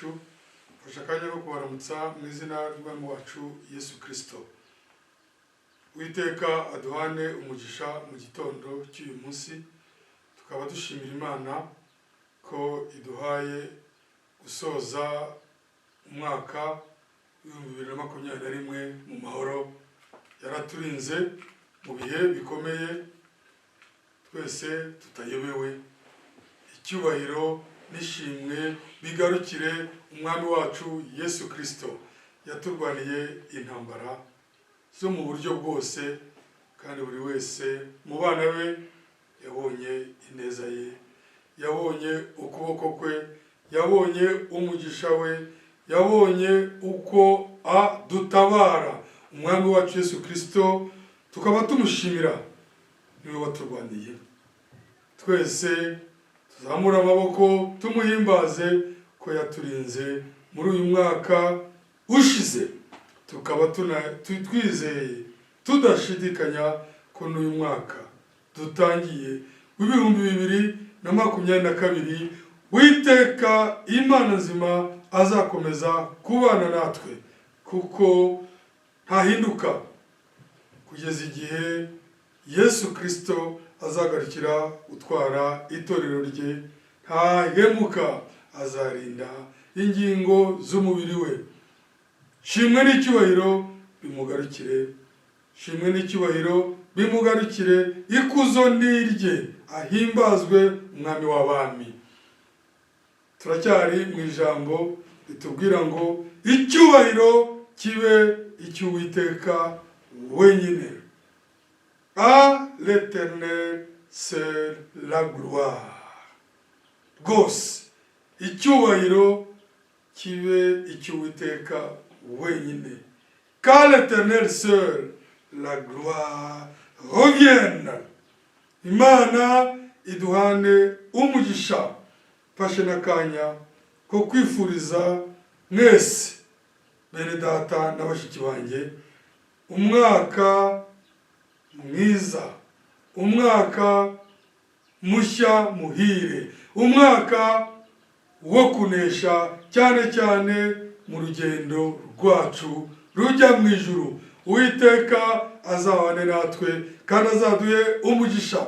Wacu, mfashe akanya ko kubaramutsa mu izina ry'Umwami wacu Yesu Kirisito. Uwiteka aduhane umugisha mu gitondo cy'uyu munsi. Tukaba dushimira Imana ko iduhaye gusoza umwaka w'2021 mu mahoro. Yaraturinze mu bihe bikomeye, twese tutayobewe. Icyubahiro n'ishimwe bigarukire Umwami wacu Yesu Kirisito, yaturwaniye intambara zo mu buryo bwose, kandi buri wese mu bana be yabonye ineza ye, yabonye ukuboko kwe, yabonye umugisha we, yabonye uko adutabara. Umwami wacu Yesu Kirisito tukaba tumushimira, niwe waturwaniye. Twese tuzamure amaboko tumuhimbaze ko yaturinze muri uyu mwaka ushize. Tukaba twizeye tudashidikanya ko n'uyu mwaka dutangiye w'2022, Uwiteka Imana nzima azakomeza kubana natwe, kuko ntahinduka, kugeza igihe Yesu Kirisito azagarukira gutwara itorero rye. Ntahemuka, azarinda ingingo z'umubiri we. Shimwe n'icyubahiro bimugarukire, shimwe n'icyubahiro bimugarukire, ikuzo nirye, ahimbazwe Umwami w'abami. Turacyari mu ijambo ritubwira ngo icyubahiro kibe icy'Uwiteka wenyine. À l'Éternel seul la gloire. Rwose icyubahiro kibe icy'Uwiteka wenyine. Qu'à l'Éternel seul la gloire revienne. Imana iduhane umugisha. Mfashe n'akanya ko kwifuriza mwese, bene data na bashiki banjye, umwaka mwiza, umwaka mushya muhire, umwaka wo kunesha, cyane cyane mu rugendo rwacu rujya mu ijuru. Uwiteka azabane natwe kandi azaduhe umugisha.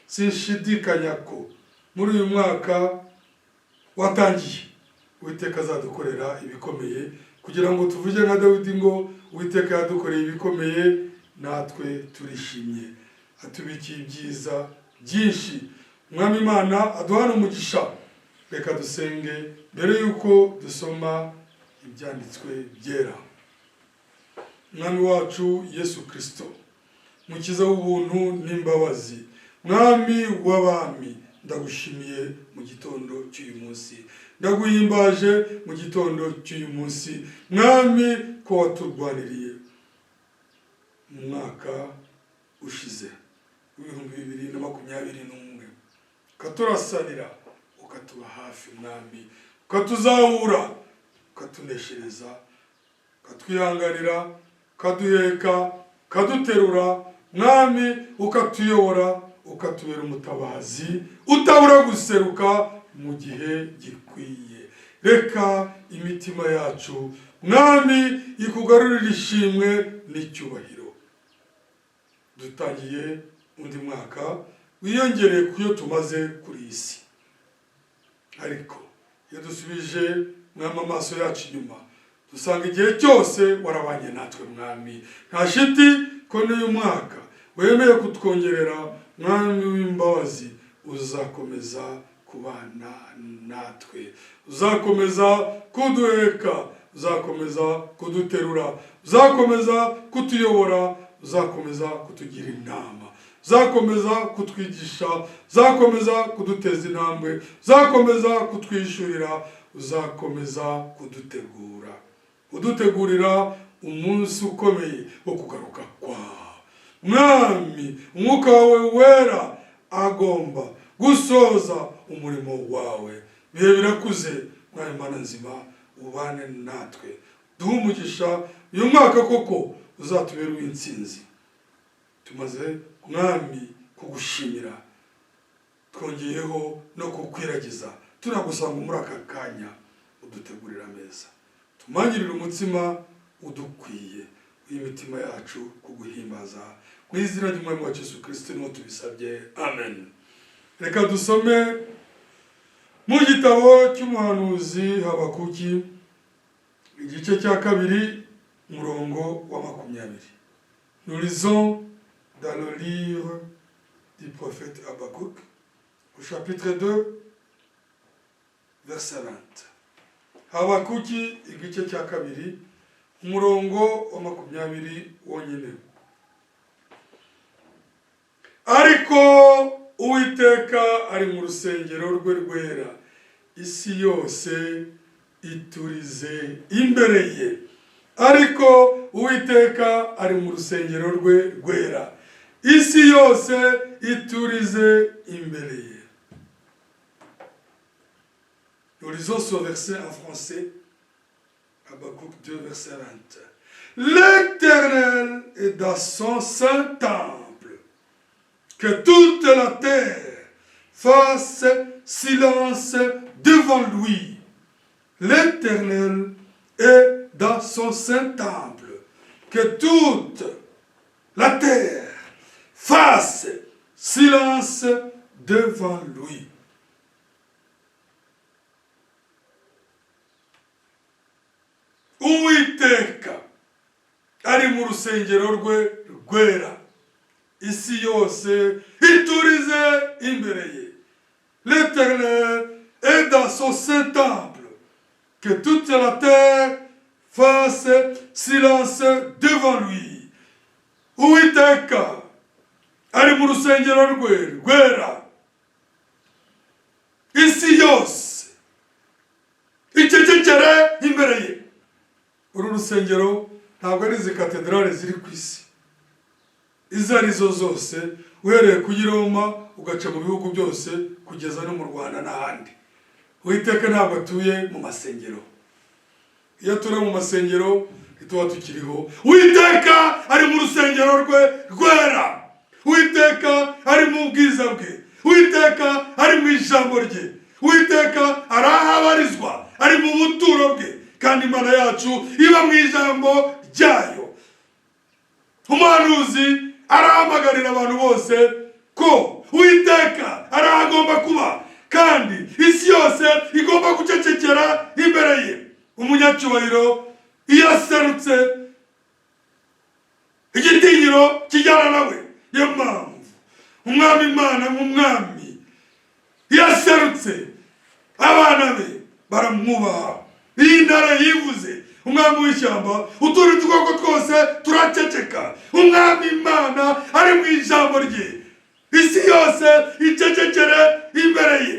Sinshidikanya ko muri uyu mwaka watangiye Uwiteka azadukorera ibikomeye, kugira ngo tuvuge nka Dawidi ngo: "Uwiteka yadukoreye ibikomeye, natwe turishimye, atubikiye ibyiza byinshi." Umwami Imana aduhane umugisha. Reka dusenge mbere y'uko dusoma Ibyanditswe Byera. Mwami wacu Yesu Kirisito, Mukiza w'ubuntu n'imbabazi, Mwami w'abami, ndagushimiye mu gitondo cy'uyu munsi, ndaguhimbaje mu gitondo cy'uyu munsi, Mwami, ko waturwaniriye mu mwaka ushize w'2021, ukaturasanira, ukatuba hafi, Mwami, ukatuzahura, ukatuneshereza, ukatwihanganira, ukaduheka, ukaduterura, Mwami, ukatuyobora, ukatubera umutabazi utabura guseruka mu gihe gikwiye. Reka imitima yacu, Mwami, ikugarurire ishimwe n'icyubahiro. Dutangiye undi mwaka wiyongereye ku yo tumaze kuri iyi si, ariko iyo dusubije, Mwami, amaso yacu inyuma, dusanga igihe cyose warabanye natwe, Mwami. Nta shiti ko n'uyu mwaka wemeye kutwongerera, Mwami w'imbabazi, uzakomeza kubana natwe, uzakomeza kuduheka, uzakomeza kuduterura, uzakomeza kutuyobora, uzakomeza kutugira inama, uzakomeza kutwigisha, uzakomeza kuduteza intambwe, uzakomeza kutwishyurira, uzakomeza kudutegura, udutegurira umunsi ukomeye wo kugaruka kwawe. Mwami, Umwuka wawe Wera agomba gusoza umurimo wawe. Bihe birakuze, Mwami Mana nzima, ubane natwe, duhe umugisha. Uyu mwaka koko uzatubere uw'intsinzi. Tumaze, Mwami, kugushimira, twongeyeho no kukwiragiza. Tunagusanga muri aka kanya, uduhane umugisha. Udutegurira ameza, tumanyurire umutsima udukwiye, w'imitima yacu kuguhimbaza. Mu izina ry'Umwami wacu Yesu Kristo niho tubisabye, amen. Reka dusome mu gitabo cy'umuhanuzi Habakuki, igice cya 2, umurongo wa 20. Nous lisons dans le livre du prophète Habakkuk, au chapitre 2, verset 20. Habakuki, igice cya 2, umurongo wa 20 wonyine. Ariko Uwiteka ari mu rusengero rwe rwera, isi yose iturize imbere ye. Ariko Uwiteka ari mu rusengero rwe rwera, isi yose iturize imbere ye. Nous lisons ce verset en français, Habakkuk 2, verset 20. L'Éternel est dans son saint temple. Que toute la terre fasse silence devant lui. L'Éternel est dans son saint temple. Que toute la terre fasse silence devant lui. Uwiteka ari mu rusengero rwe rwera, isi yose iturize imbere ye. L'Éternel est dans son saint temple. Que toute la terre fasse silence devant lui. Uwiteka ari mu rusengero rwe rwera, isi yose icecekere imbere ye. Uru rusengero ntabwo ari izi katedrale ziri ku isi izo arizo zose, uhereye kuri Roma ugaca mu bihugu byose kugeza no mu Rwanda n'ahandi. Uwiteka ntabwo atuye mu masengero. Iyo atura mu masengero ntituba tukiriho. Uwiteka ari mu rusengero rwe rwera. Uwiteka ari mu bwiza bwe. Uwiteka ari mu ijambo rye. Uwiteka arahabarizwa, ari mu buturo bwe, kandi Imana yacu iba mu ijambo ryayo. Umuhanuzi arahamagarira abantu bose ko Uwiteka arahagomba kuba, kandi isi yose igomba gucecekera imbere ye. Umunyacyubahiro iyo aserutse, igitinyiro kijyana nawe. Niyo mpamvu Umwami Imana nk'umwami iyo aserutse, abana be baramwubaha. Iyi ntare yivuze, umwami w'ishyamba, utundi dukoko twose turaceceka. Umwami Imana ari mu ijambo rye, isi yose icecekere imbere ye,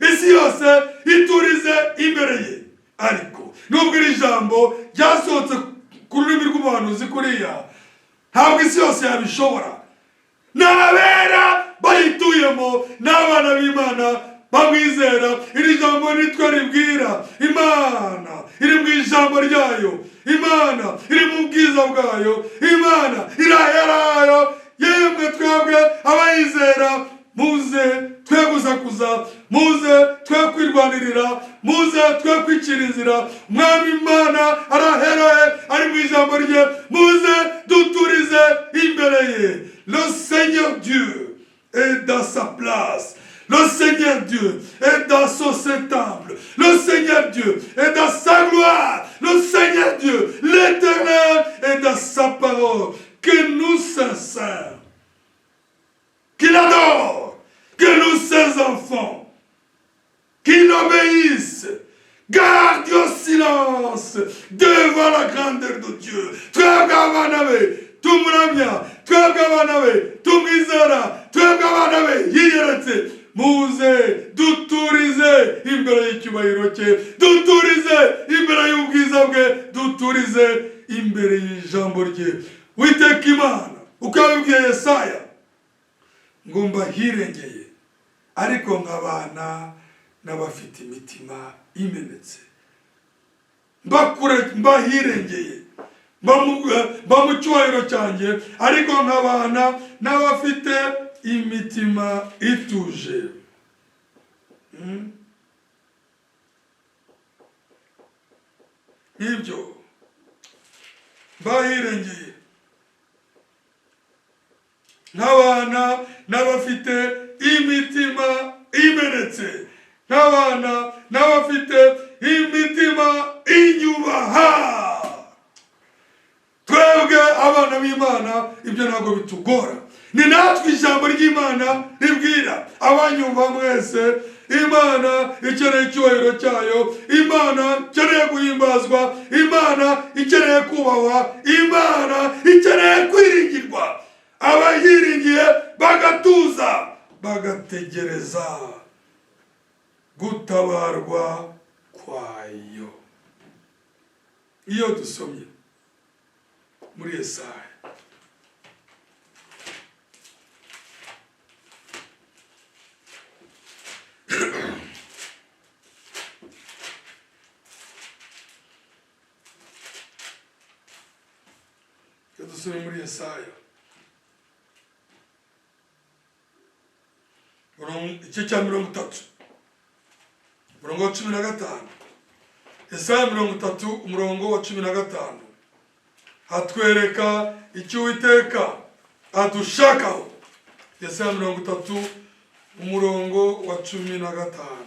isi yose iturize imbere ye. Ariko nubwo iri jambo ryasohotse ku rurimi rw'umuhanuzi kuriya, ntabwo isi yose yabishobora. N'abera bayituyemo, n'abana b'Imana bamwizera. Iri jambo nitwe ribwira. Imana iri mu ijambo ryayo, Imana iri mu bwiza bwayo, Imana iraherayo. Yemwe twebwe abayizera, muze twe gusakuza, muze twe kwirwanirira, muze twe kwicira inzira. Umwami Imana araheraye, ari mu ijambo rye, muze duturize imbere ye. Le Seigneur Dieu est dans sa place. Le Seigneur Dieu est dans son saint temple. Le Seigneur Dieu est dans sa gloire. Le Seigneur Dieu, l'Éternel, est dans sa parole. Que nous, saints saints, qu'il adore, que nous, ses enfants, qu'il obéisse, garde silence devant la grandeur de Dieu. Twebwe abana be tumuramya, twebwe abana be tumwizera, twebwe abana be yiyeretse, muze duturize imbere y'icyubahiro cye, duturize imbere y'ubwiza bwe, duturize imbere y'ijambo rye. Witeka Imana uko yabibwiye Yesaya ngo mbahirengeye, ariko nkabana n'abafite imitima imenetse. Mbakure, mbahirengeye, mba mu cyubahiro cyanjye, ariko nkabana n'abafite imitima ituje. Nk'ibyo bahirengeye nk'abana n'abafite imitima imenetse, nk'abana n'abafite imitima inyubaha. Twebwe abana b'Imana ibyo ntabwo bitugora. Ni natwe ijambo ry'Imana ribwira. Abanyumva mwese, Imana ikeneye icyubahiro cyayo, Imana ikeneye guhimbazwa, Imana ikeneye kubahwa, Imana ikeneye kwiringirwa. Abayiringiye bagatuza, bagategereza gutabarwa kwayo. Iyo dusomye muri Yesaya, iyo dusomye muri Yesaya igice cya 30, umurongo wa 15, Yesaya 30, umurongo wa 15, hatwereka icyo Uwiteka adushakaho. Yesaya 30, umurongo wa 15.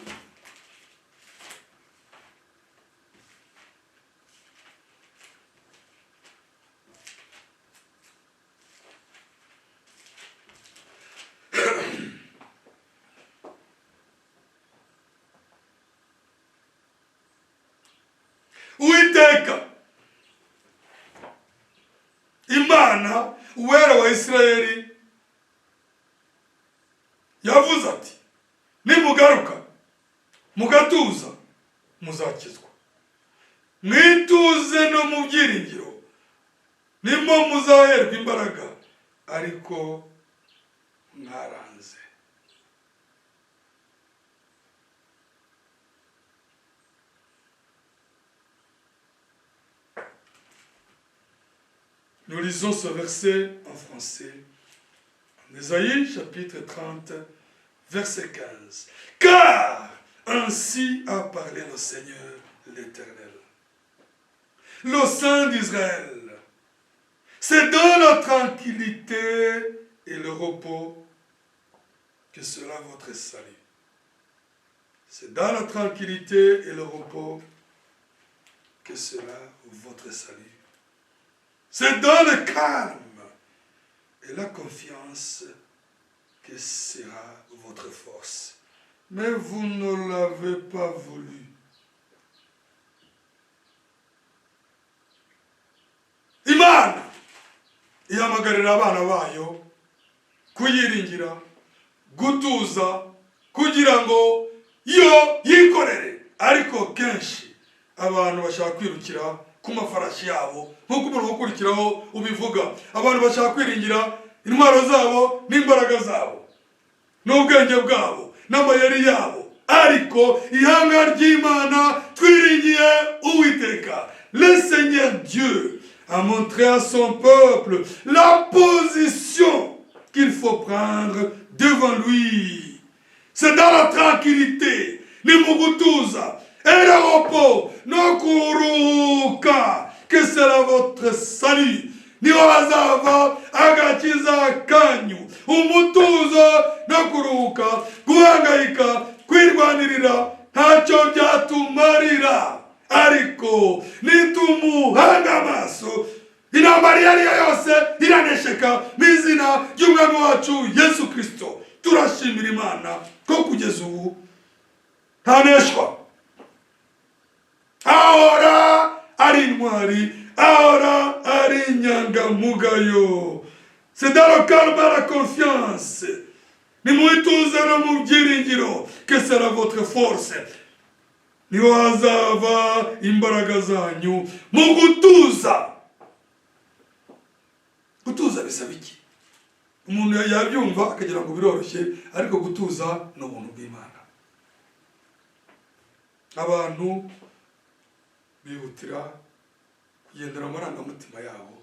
Uwiteka Imana, Uwera wa Isirayeli, yavuze ati: "Nimugaruka mugatuza, muzakizwa. Mwituze no mu byiringiro, nimo muzaherwa imbaraga, ariko mwaranze." Nous lisons ce verset en français. En Ésaïe chapitre 30, verset 15. Car ainsi a parlé le Seigneur l'Éternel, le Saint d'Israël. C'est dans la tranquillité et le repos que sera votre salut. C'est dans la tranquillité et le repos que sera votre salut. C'est dans le calme et la confiance que sera votre force. Mais vous ne l'avez pas voulu. Imana ihamagarira abana bayo kuyiringira, gutuza, kugira ngo yo yikorere. Ariko kenshi abantu bashaka kwirukira ku mafarashi yabo, nk'uko umuntu ukurikiraho ubivuga. Abantu bashaka kwiringira intwaro zabo n'imbaraga zabo n'ubwenge bwabo n'amayeri yabo, ariko ihanga ry'Imana twiringiye Uwiteka. Le Seigneur Dieu a montré à son peuple la position qu'il faut prendre devant lui. C'est dans la tranquillité, ni mu gutuza, et le repos, no kuruhuka, que sera votre salut. Niho hazava agakiza kanyu. Umutuzo no kuruhuka. Guhangayika, kwirwanirira, ntacyo byatumarira. Ariko nitumuhanga amaso, intambara iyo ari yo yose iranesheka mu izina ry'Umwami wacu Yesu Kirisito. Turashimira Imana ko kugeza ubu ntaneshwa, ahora ari intwari, ahora ari inyangamugayo. C'est dans le calme et la confiance, ni mu ituze no mu byiringiro, que sera votre force. Niho hazava imbaraga zanyu, mu gutuza. Gutuza bisaba iki? Umuntu yabyumva akagira ngo biroroshye, ariko gutuza ni ubuntu bw'Imana. Abantu bihutira kugendera amarangamutima yabo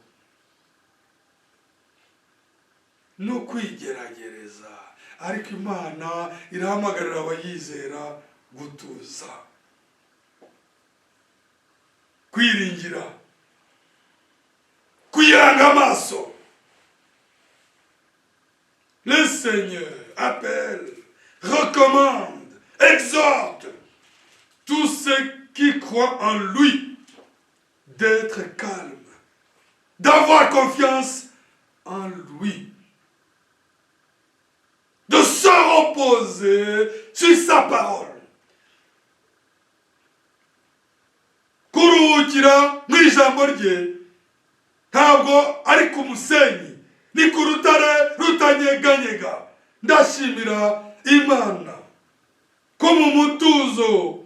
no kwigerageza, ariko Imana irahamagarira abayizera gutuza. Kwiringira, kuyihanga amaso. Le Seigneur appelle, recommande, exhorte tous ceux qui croient en lui d'être calmes, d'avoir confiance en lui, de se reposer sur sa parole. Kuruhukira mu ijambo rye ntabwo ari ku musenyi, ni ku rutare rutanyeganyega. Ndashimira Imana ko mu mutuzo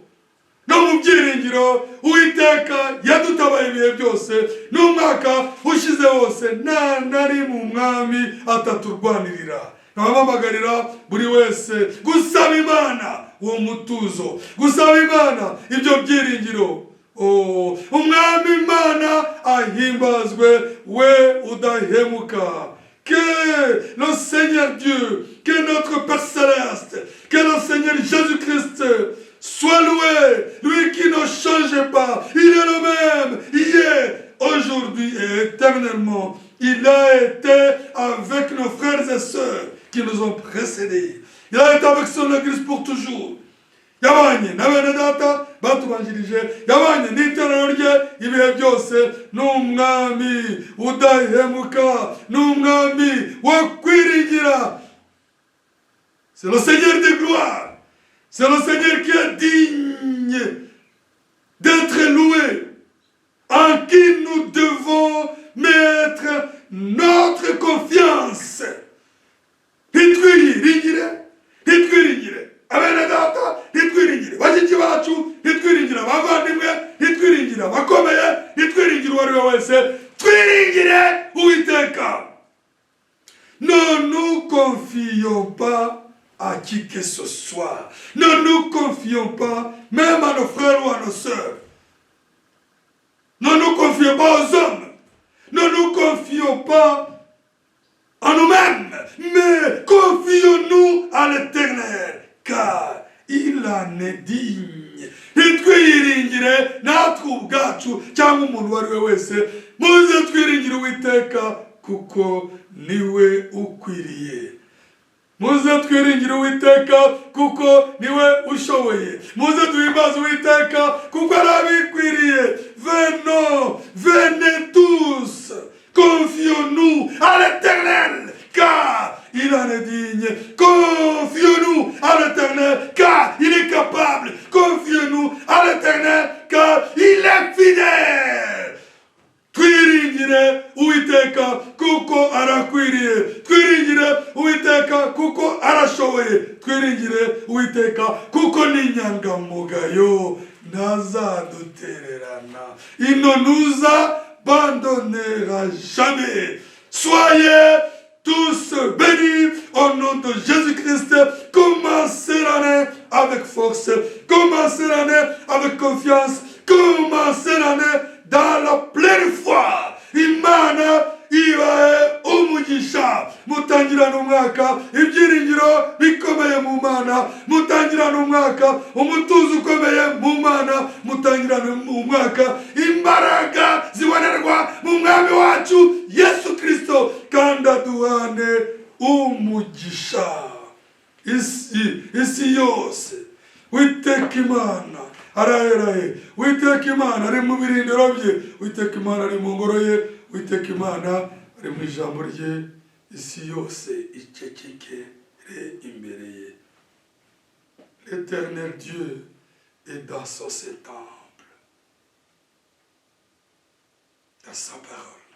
no mu byiringiro Uwiteka yadutabaye ibihe byose n'umwaka ushize wose, nta na rimwe Umwami ataturwanirira. Nkabahamagarira buri wese gusaba Imana uwo mutuzo, gusaba Imana ibyo byiringiro. Oh, Umwami Imana ahimbazwe, we udahemuka. Que le Seigneur Dieu, que notre Père Céleste, que le Seigneur Jésus-Christ soit loué, lui qui ne change pas, il est le même, hier, aujourd'hui et éternellement. Il a été avec nos frères et sœurs qui nous ont précédés. Il a été avec son Église pour toujours. Yabanye na bene data batubanjirije, yabanye n'itorero rye ibihe byose. Ni Umwami udahemuka, ni Umwami wo kwiringira. C'est le Seigneur de gloire, c'est le Seigneur qui est digne d'être loué, en qui nous devons mettre notre confiance. Ntitwiringire, ntitwiringire abene data, ntitwiringire bashiki bacu, ntitwiringire abavandimwe, ntitwiringire abakomeye, ntitwiringire uwo ari we wese, twiringire Uwiteka. Ne nous confions pas à qui que ce soit, ne nous confions pas même à nos frères ou à nos sœurs, ne nous confions pas aux hommes, ne nous confions pas en nous-mêmes, mais confions-nous à l'Éternel, car il en est digne. Ntitwiyiringire natwe ubwacu cyangwa umuntu uwo ari we wese, muze twiringire Uwiteka kuko niwe ukwiriye. Muze twiringire Uwiteka kuko niwe ushoboye. Muze duhimbaze Uwiteka kuko arabikwiriye. Venons, venez tous, confions-nous à l'Éternel, car il en est digne. Confions-nous à l'Éternel, car il est capable. Confions-nous à l'Éternel, car il est fidèle. Twiringire Uwiteka kuko arakwiriye, twiringire Uwiteka kuko arashoboye, twiringire Uwiteka kuko ni inyangamugayo, ntazadutererana. Il ne nous abandonnera jamais. Soyez tous bénis au nom de Jésus-Christ. Commencez l'année avec force, commencez l'année avec confiance, commencez l'année dans la pleine foi. Imana ibahe umugisha. Mutangirane umwaka ibyiringiro bikomeye mu Mana, mutangirane umwaka umutuzo ukomeye mu Mana, mutangirane umwaka imbaraga zibonerwa mu Mwami wacu Yesu Kirisito, kandi aduhane umugisha. Isi yose, Witeka Imana araherahe, Witeka Imana ari mu birindiro bye, Witeka Imana ari mu ngoro ye, Witeka Imana ari mu ijambo rye. Isi yose icecekere imbere ye. L'Éternel Dieu est dans son temple, dans sa parole.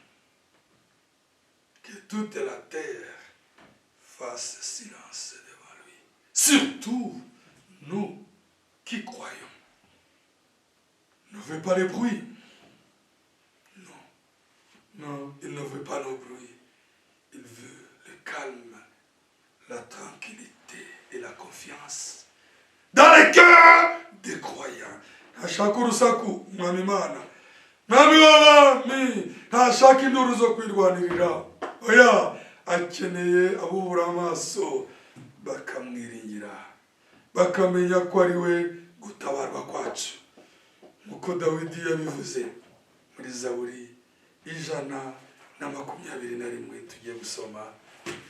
Que toute la terre fasse silence devant lui, surtout nous qui croyons. Ne veut pas les bruits. Non. Non, il ne veut pas nos bruits. Il veut le calme, la tranquillité et la confiance dans le cœur des croyants. Ntashaka urusaku Mwami Imana, Mwami w'abami, ntashaka induru zo kwirwanirira. Oya, akeneye abubura amaso bakamwiringira, bakamenya ko ari we gutabarwa kwacu, nk'uko Dawidi yabivuze. Muri Zaburi 121 tugiye gusoma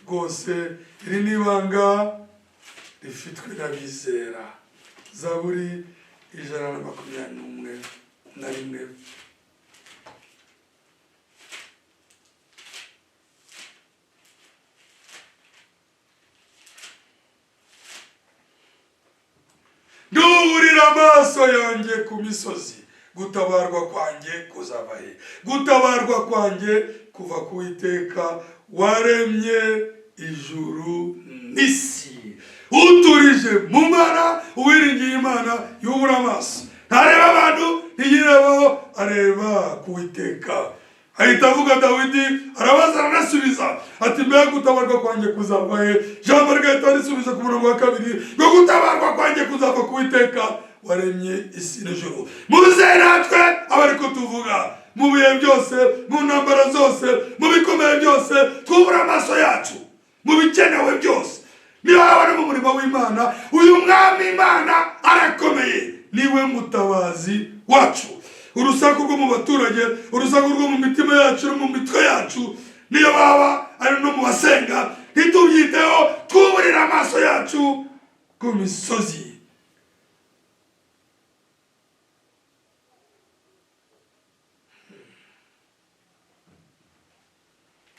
rwose, iri ni ibanga rifitwe n'abizera. Zaburi 121. Nduburira amaso yanjye ku misozi, gutabarwa kwanjye kuzava he? Gutabarwa kwanjye kuva ku Uwiteka waremye ijuru n'isi. Uturije mu Mana, uwiringiye Imana yubura amaso, ntareba abantu, ntiyirebaho, areba ku Uwiteka. Ahita avuga Dawidi, arabaza aranasubiza ati: mbega gutabarwa kwanjye kuzava he? Ijambo rigahita risubiza ku murongo wa 2 ngo gutabarwa kwanjye kuzava ku Uwiteka waremye isi n'ijuru. Muze natwe abariko tuvuga mu bihe byose, mu ntambara zose, mu bikomeye byose, twubura amaso yacu mu bikenewe byose. Niba waba ari mu murimo w'Imana, uyu mwami Imana arakomeye, niwe mutabazi wacu. Urusaku rwo mu baturage, urusaku rwo mu mitima yacu no mu mitwe yacu, niyo baba ari no mu basenga, ntitubyiteho, twuburire amaso yacu ku misozi.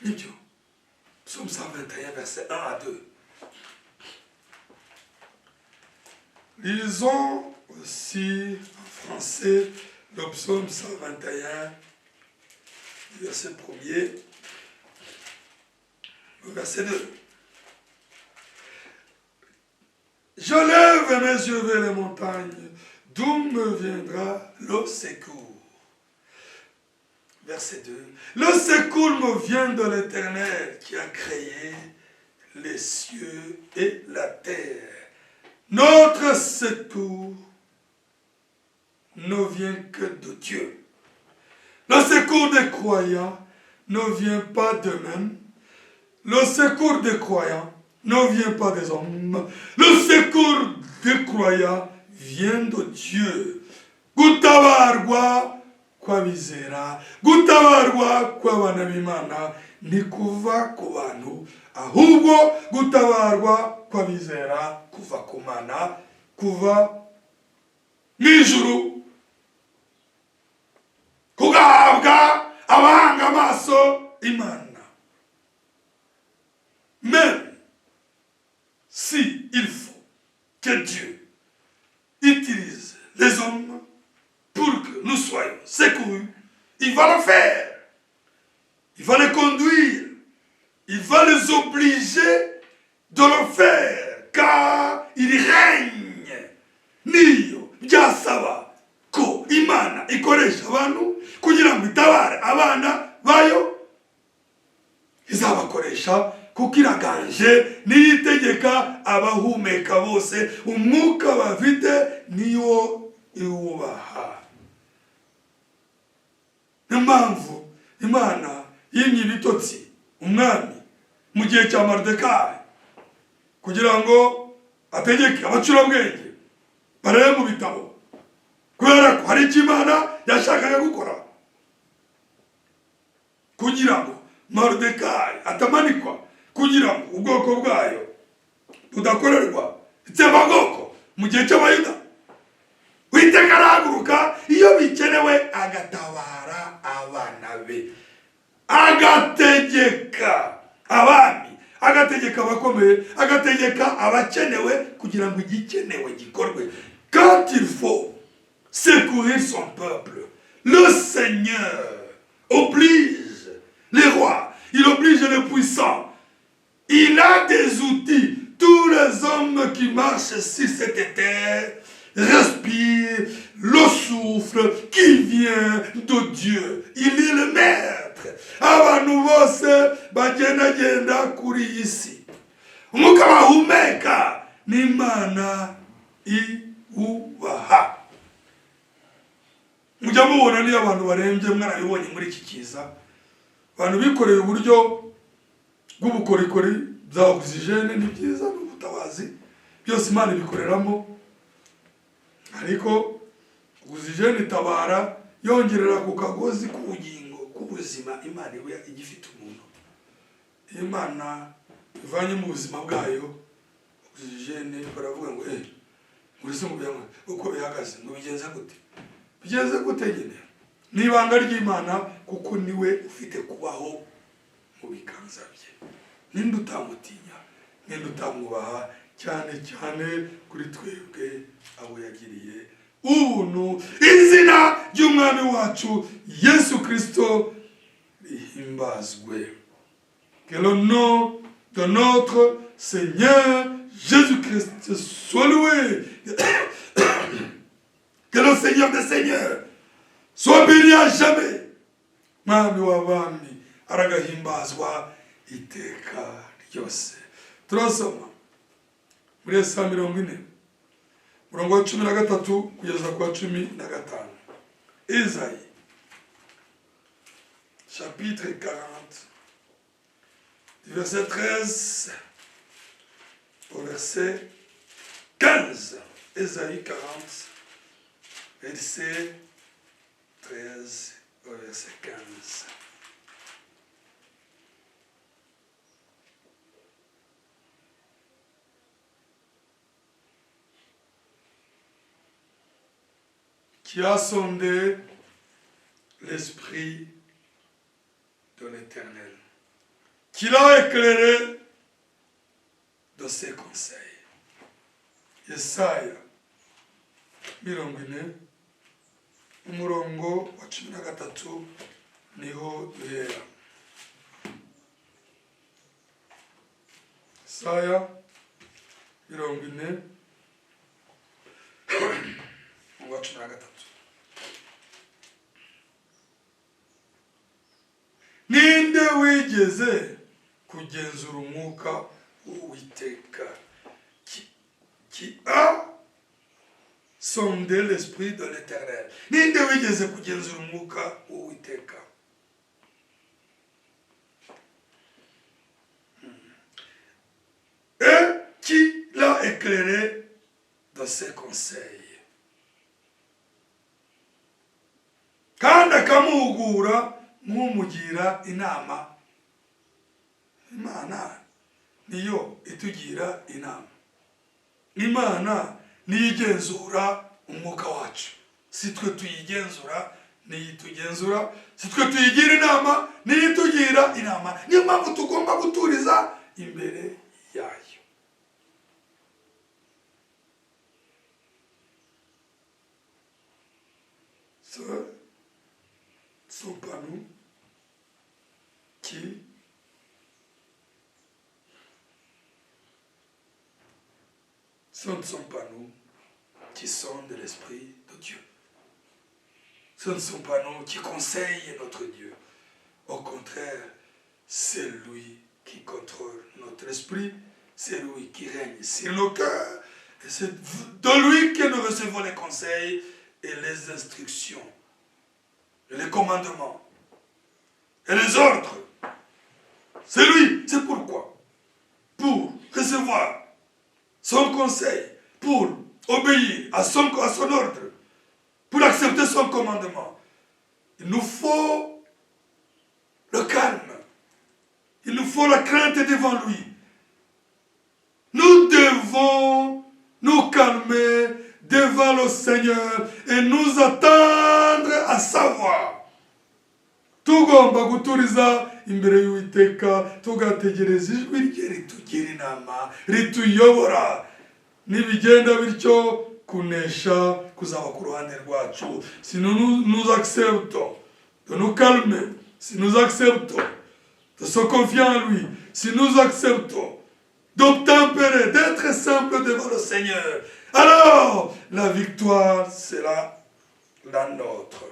Nibyo. Psaume 121, verset 1 à 2. Lisons aussi en français le psaume 121, verset 1er, verset 2. Je lève mes yeux vers les montagnes, d'où me viendra le secours. Verset 2. Le secours me vient de l'Éternel qui a créé les cieux et la terre. Notre secours ne vient que de Dieu. Le secours des croyants ne vient pas d'eux-mêmes. Le secours des croyants ne vient pas des hommes. Le secours des croyants vient de Dieu. Gutabarwa kw'abizera, gutabarwa kw'abana b'Imana ntikuva ku bantu, ahubwo gutabarwa kw'abizera kuva ku Mana, kuva mu ijuru, kugahabwa abahanga amaso Imana. Même si il faut que Dieu utilise les hommes pour que nous soyons secourus, il va le faire. Il va les conduire. Il va les obliger de le faire, car il règne. Niyo byasaba ko Imana ikoresha abantu kugira ngo itabare abana bayo, izabakoresha, kuko iraganje, niyo itegeka abahumeka bose, umwuka bafite niwo iwubaha. Niyo mpamvu Imana yimye ibitotsi umwami mu gihe cya Moridekayi kugira ngo ategeke abacurabwenge barebe mu bitabo, kubera ko hari icyo Imana yashakaga gukora kugira ngo Moridekayi atamanikwa, kugira ngo ubwoko bwayo budakorerwa itsembabwoko mu gihe cy'Abayuda. Uwiteka arahaguruka iyo bikenewe, agatabara abana be, agategeka abami, agategeka abakomeye, agategeka abakenewe kugira ngo igikenewe gikorwe. Quand il faut secourir son peuple, le Seigneur oblige les rois, il oblige les puissants. Il a des outils. Tous les hommes qui marchent sur cette terre respirent le souffle qui vient de Dieu. Il est le maître. Abantu bose bagendagenda kuri iyi si, umwuka bahumeka n'Imana iwubaha. Mujya mubona niyo abantu barembye, mwarabibonye muri iki kiza, abantu bikoreye uburyo bw'ubukorikori bya oxygène. Ni byiza, ni ubutabazi, byose Imana ibikoreramo, ariko oxygène itabara Yongerera ku kagozi k'ubugingo, k'ubuzima Imana iba igifite umuntu. Iyo Imana ivanye mu buzima bwayo oxygène, baravuga ngo ngo ngo uko bihagaze, ngo bigenze gute, bigenze gute nyine. Ni ibanga ry'Imana, kuko niwe ufite kubaho mu biganza bye. Ninde utamutinya? Ninde utamwubaha? Cyane cyane kuri twebwe abo yagiriye ubuntu. Izina ry'Umwami wacu Yesu Kristo rihimbazwe. Que le nom de notre Seigneur Jésus-Christ soit loué. Que le Seigneur des Seigneurs soit béni à jamais. Mwami w'abami aragahimbazwa iteka ryose. Turasoma muri Yesaya 40, umurongo wa 13 kugeza ku wa 15. Esaïe chapitre 40, du verset 13 au verset 15. Ésaïe 40, verset 13 au verset 15. Qui a sondé l'esprit de l'Éternel, qui l'a éclairé de ses conseils? Yesaya 40, umurongo wa 13 niho duhera. Yesaya 40, umurongo wa 13. Ninde wigeze kugenzura umwuka w'Uwiteka? Qui a sondé l'esprit de l'Éternel? Ninde wigeze kugenzura umwuka w'Uwiteka et qui l'a éclairé de ses conseils, kandi akamuhugura nk'umugira inama? Imana niyo itugira inama. Imana niyo igenzura umwuka wacu. Si twe tuyigenzura, niyo itugenzura. Si twe tuyigira inama, niyo itugira inama. Niyo mpamvu tugomba guturiza imbere yayo. Ce sont pas nous qui ce ne sont pas nous qui sommes de l'Esprit de Dieu. Ce ne sont pas nous qui conseillent notre Dieu. Au contraire, c'est lui qui contrôle notre esprit, c'est lui qui règne sur nos cœurs, et c'est de lui que nous recevons les conseils et les instructions, et les commandements, et les ordres. C'est lui, c'est pourquoi. Pour recevoir son conseil, pour obéir à son ordre, pour accepter son commandement, il nous faut le calme. Il nous faut la crainte devant lui. Nous devons nous calmer devant le Seigneur et nous attendre à sa voix. Tugomba guturiza imbere y'Uwiteka, tugategereza ijwi rye ritugira inama, rituyobora. Nibigenda bityo, kunesha kuzaba ku ruhande rwacu. Si nous nous acceptons de nous calmer, si nous acceptons de se confier en lui, si nous acceptons d'obtempérer, d'être simple devant le Seigneur, alors la victoire sera la nôtre.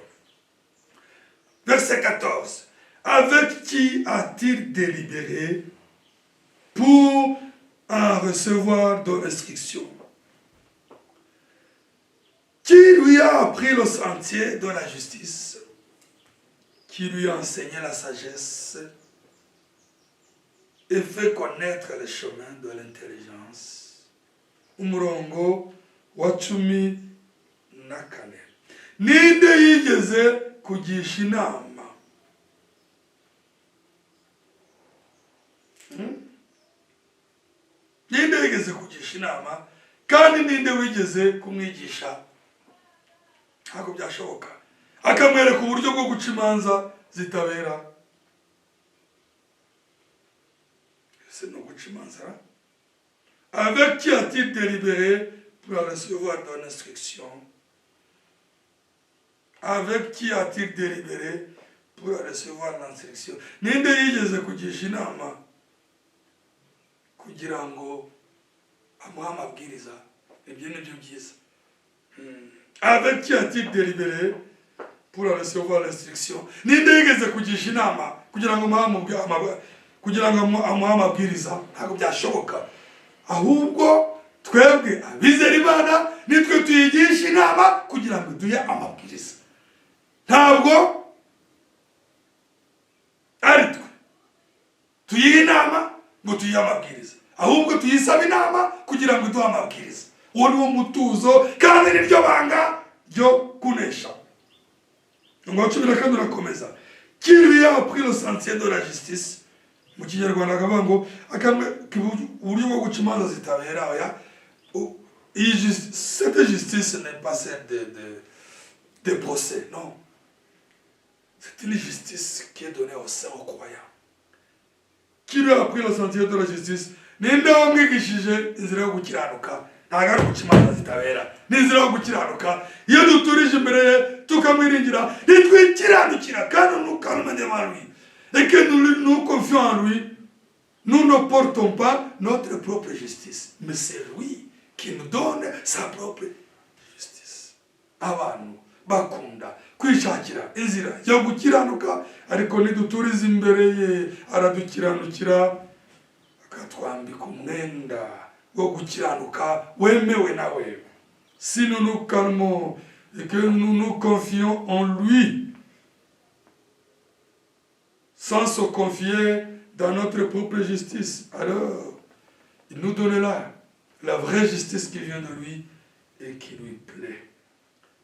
Verset 14. Avec qui a-t-il délibéré pour en recevoir de l'instruction? Qui lui a appris le sentier de la justice? Qui lui a enseigné la sagesse et fait connaître le chemin de l'intelligence? Umurongo wa 14. Ninde yigeze kugisha inama? Ninde yigeze kugisha inama, kandi ninde wigeze kumwigisha? Ntabwo byashoboka. Akamwereka uburyo bwo guca imanza zitabera. Ese no guca imanza? Avec qui a-t-il délibéré pour recevoir ton instruction? Avec qui a-t-il délibéré pour recevoir l'instruction? Ninde yigeze kugisha inama kugira ngo amuhe amabwiriza? Ibyo ni byo byiza. Avec qui a-t-il délibéré pour recevoir l'instruction? Ninde yigeze kugisha inama kugira ngo amuhe amabwiriza? Ntabwo byashoboka. Ahubwo twebwe abizera Imana nitwe tuyigisha inama kugira ngo duhe amabwiriza. Ntabwo ari twe tuyiha inama ngo tuyihe amabwiriza, ahubwo tuyisaba inama kugira ngo iduhe amabwiriza. Uwo ni wo mutuzo kandi niryo banga ryo kunesha. Ngo 14 urakomeza. Qui lui a appris le sentier de la justice? Mu Kinyarwanda akavuga ngo akamwe uburyo bwo guca imanza zitabera. Oya, cette justice n'est pas celle de procès, non, c'est une justice qui est donnée aux saints, aux croyants. Qui lui a appris le sentier de la justice? Ninde wamwigishije inzira yo gukiranuka? Ntabwo ari guca imanza zitabera, ni inzira yo gukiranuka. Iyo duturije imbere ye tukamwiringira, ntitwikiranukira, kandi nous calme devant lui et que nous nous confions en lui, nous ne portons pas notre propre justice, mais c'est lui qui nous donne sa propre justice. Abantu bakunda kwishakira inzira yo gukiranuka, ariko niduturiza imbere ye aradukiranukira, akatwambika umwenda wo gukiranuka wemewe nawe. Si nous nous calmons et que nous nous confions en lui, sans se confier dans notre propre justice, alors il nous donnera la vraie justice qui vient de lui et qui lui plaît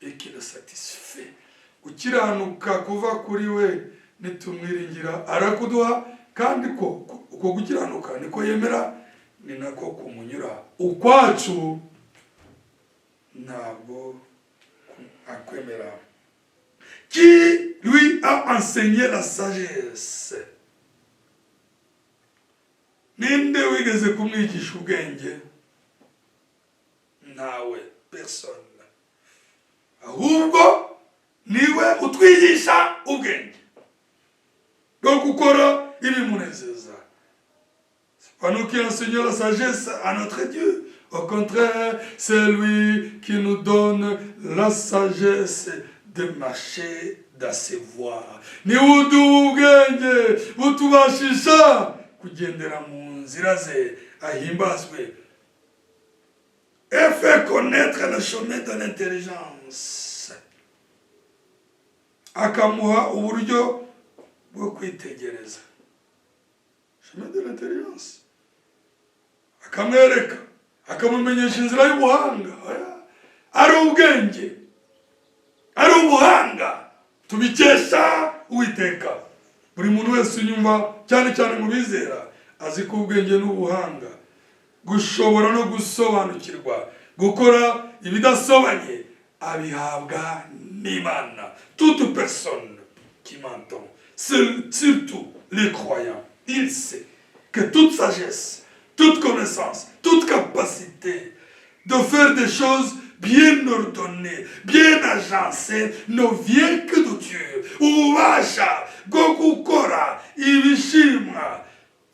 et qui le satisfait. Gukiranuka kuva kuri we, nitumwiringira arakuduha, kandi ko uko gukiranuka niko yemera, ni nako kumunyura. Ukwacu ntabwo akwemera. Qui lui a enseigné la sagesse? Ninde wigeze kumwigisha ubwenge? Ntawe, personne. Ahubwo niwe utwigisha ubwenge bwo gukora ibimunezeza. C'est pas nous qui enseignons la sagesse à notre Dieu. Au contraire, c'est lui qui nous donne la sagesse de marcher dans ses voies. Niwe uduha ubwenge butubashisha kugendera mu nzira ze, ahimbazwe. Et fait connaître le chemin de l'intelligence. Akamuha uburyo bwo kwitegereza. Chemin de l'intelligence. Akamwereka, akamumenyesha inzira y'ubuhanga. Oya, ari ubwenge, ari ubuhanga, tubikesha Uwiteka. Buri muntu wese unyumva, cyane cyane mu bizera, azi ko ubwenge n'ubuhanga, gushobora no gusobanukirwa, gukora ibidasobanye, abihabwa n'Imana. Toute personne qui m'entend, surtout les croyants, il sait que toute sagesse, toute connaissance, toute capacité de faire des choses bien ordonnées, bien agencées, ne vient que de Dieu. Ububasha bwo gukora ibishimwa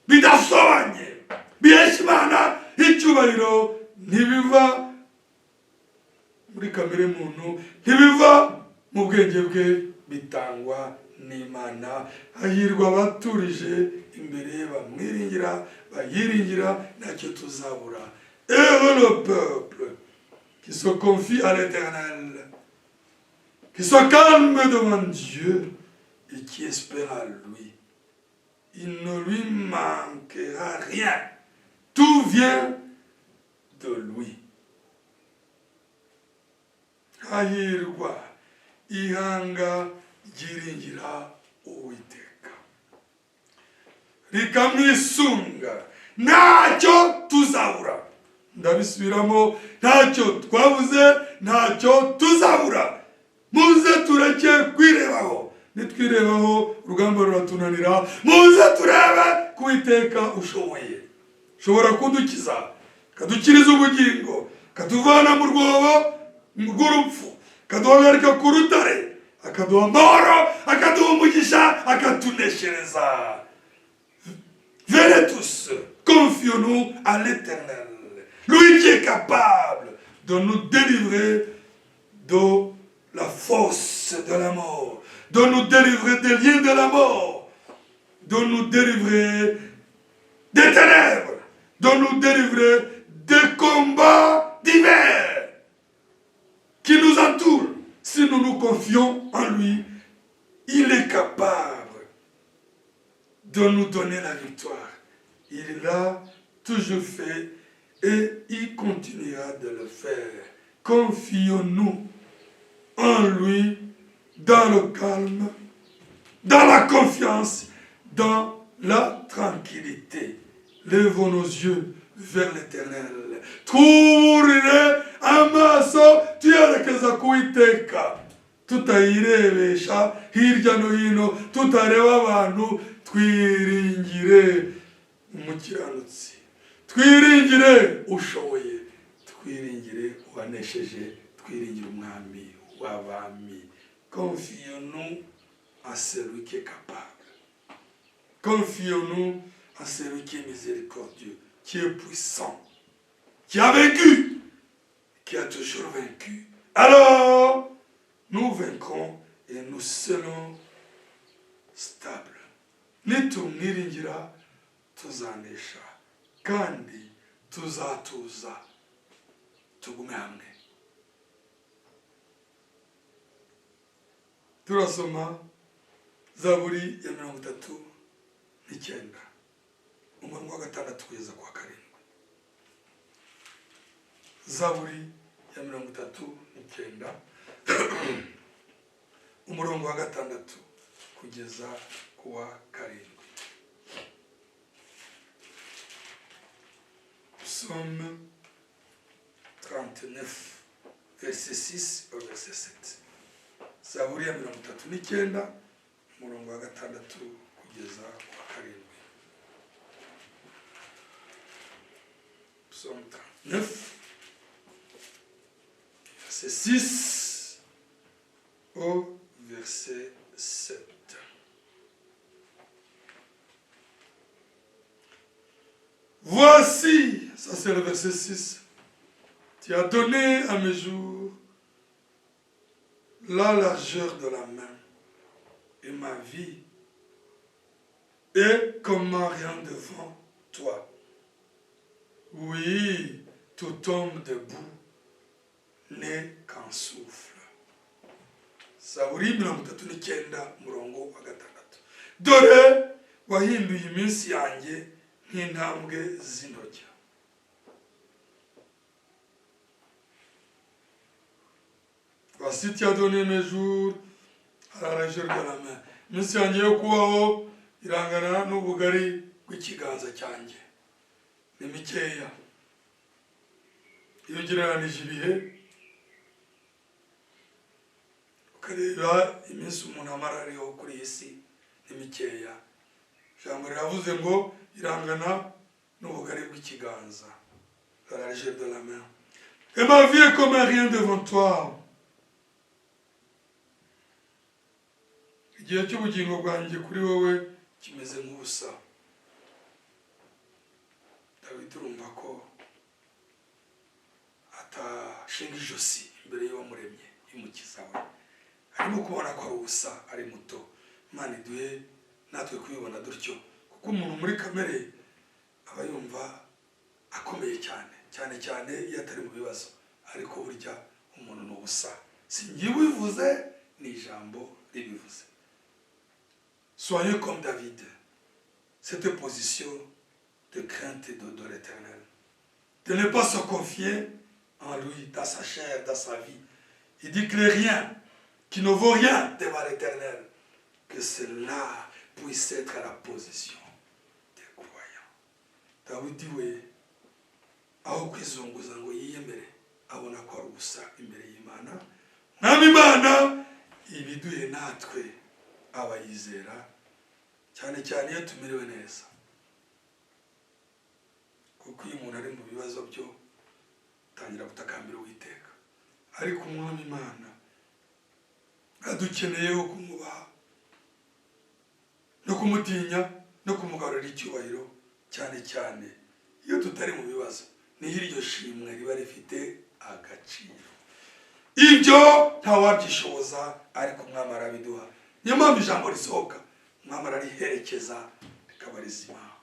bidasobanye bihesha Imana icyubahiro ntibiva muri kamere muntu, ntibiva mu bwenge bwe, bitangwa n'Imana. Hahirwa abaturije imbere ye, bamwiringira, bayiringira, ntacyo tuzabura. Heureux le peuple qui se confie à l'Éternel, qui se calme devant Dieu et qui espère à lui. Il ne lui manquera rien. Tout vient de lui. Hahirwa Ihanga ryiringira Uwiteka rikamwisunga, ntacyo tuzabura. Ndabisubiramo, ntacyo twabuze, ntacyo tuzabura. Muze tureke kwirebaho. Nitwirebaho, urugamba ruratunanira. Muze turebe ku Uwiteka ushoboye, ushobora kudukiza, akadukiriza ubugingo, akatuvana mu rwobo rw'urupfu, akaduhagarika ku rutare, akaduha amahoro, akaduha umugisha, akatuneshereza. Venez tous, confions-nous à l'Éternel, lui qui est capable de nous délivrer de la force de la mort, de nous délivrer des liens de la mort, de nous délivrer des ténèbres, de nous délivrer des combats divers qui nous entourent. Si nous nous confions en lui, il est capable de nous donner la victoire. Il l'a toujours fait et il continuera de le faire. Confions-nous en lui dans le calme, dans la confiance, dans la tranquillité. Levons nos yeux vers l'Éternel. Twuburire amaso tuyerekeza ku Witeka, tutayirebesha hirya no hino, tutareba abantu. Twiringire umukiranutsi, twiringire ushoboye, twiringire uwanesheje, twiringire Umwami w'abami. Confions-nous à celui qui est capable, confions-nous à celui qui est miséricordieux, qui est puissant, qui a vaincu, qui a toujours vaincu. Alors nous vaincrons et nous serons stables. Nitumwiringira, tuzanesha kandi tuzatuza, tugume hamwe. Turasoma Zaburi ya 39, umurongo wa 6 kugeza ku wa 7. Zaburi ya 39, umurongo wa 6 kugeza ku wa 7. Psaume 39, verset 6 au verset 7. Zaburi ya 39, umurongo wa 6 kugeza ku wa 7. Psaume 39, verset 6 au verset 7. Voici, ça c'est le verset 6, tu as donné à mes jours la largeur de la main, et ma vie est comme un rien devant toi. Oui, tout homme debout n'est qu'un souffle. Zaburi 39, umurongo wa 6. Dore wahinduye iminsi yanjye nk'intambwe z'intoki. Voici, tu as donné mes jours à la largeur de la main. Iminsi yanjye yo kubaho irangana n'ubugari bw'ikiganza cyanjye, ni mikeya iyo ugereranije ibihe, ukareba iminsi umuntu amara ariho kuri iyi si, ni mikeya. Ijambo riravuze ngo irangana n'ubugari bw'ikiganza, la largeur de la main. Et ma vie est comme un rien devant toi. Igihe cy'ubugingo bwanjye kuri wowe kimeze nk'ubusa. Dawidi urumva ko atashinga ijosi imbere y'uwamuremye, y'Umukiza we. Arimo kubona ko ari ubusa, ari muto. Imana iduhe natwe kubibona dutyo, kuko umuntu muri kamere aba yumva akomeye cyane cyane cyane iyo atari mu bibazo, ariko burya umuntu ni ubusa. Si njye ubivuze, ni ijambo ribivuze. Soyez comme David, cette position de crainte de l'Éternel, de ne pas se confier en lui, dans sa chair, dans sa vie. Il dit que rien. qui ne vaut rien devant l'Éternel. Que cela puisse être la position des croyants. Dawidi we, aho kwizunguza ngo yiyemere, abona ko ari ubusa imbere y'Imana. Mwami Imana ibiduhe natwe abayizera, cyane cyane iyo tumerewe neza, kuko iyo umuntu ari mu bibazo byo tangira gutakambira Uwiteka. Ariko Umwami Imana adukeneyeho kumwubaha no kumutinya no kumugarurira icyubahiro, cyane cyane iyo tutari mu bibazo, niho iryo shimwe riba rifite agaciro. Ibyo ntawabyishoboza, ariko Umwami arabiduha. Niyo mpamvu ijambo risohoka, Umwami arariherekeza rikaba rizima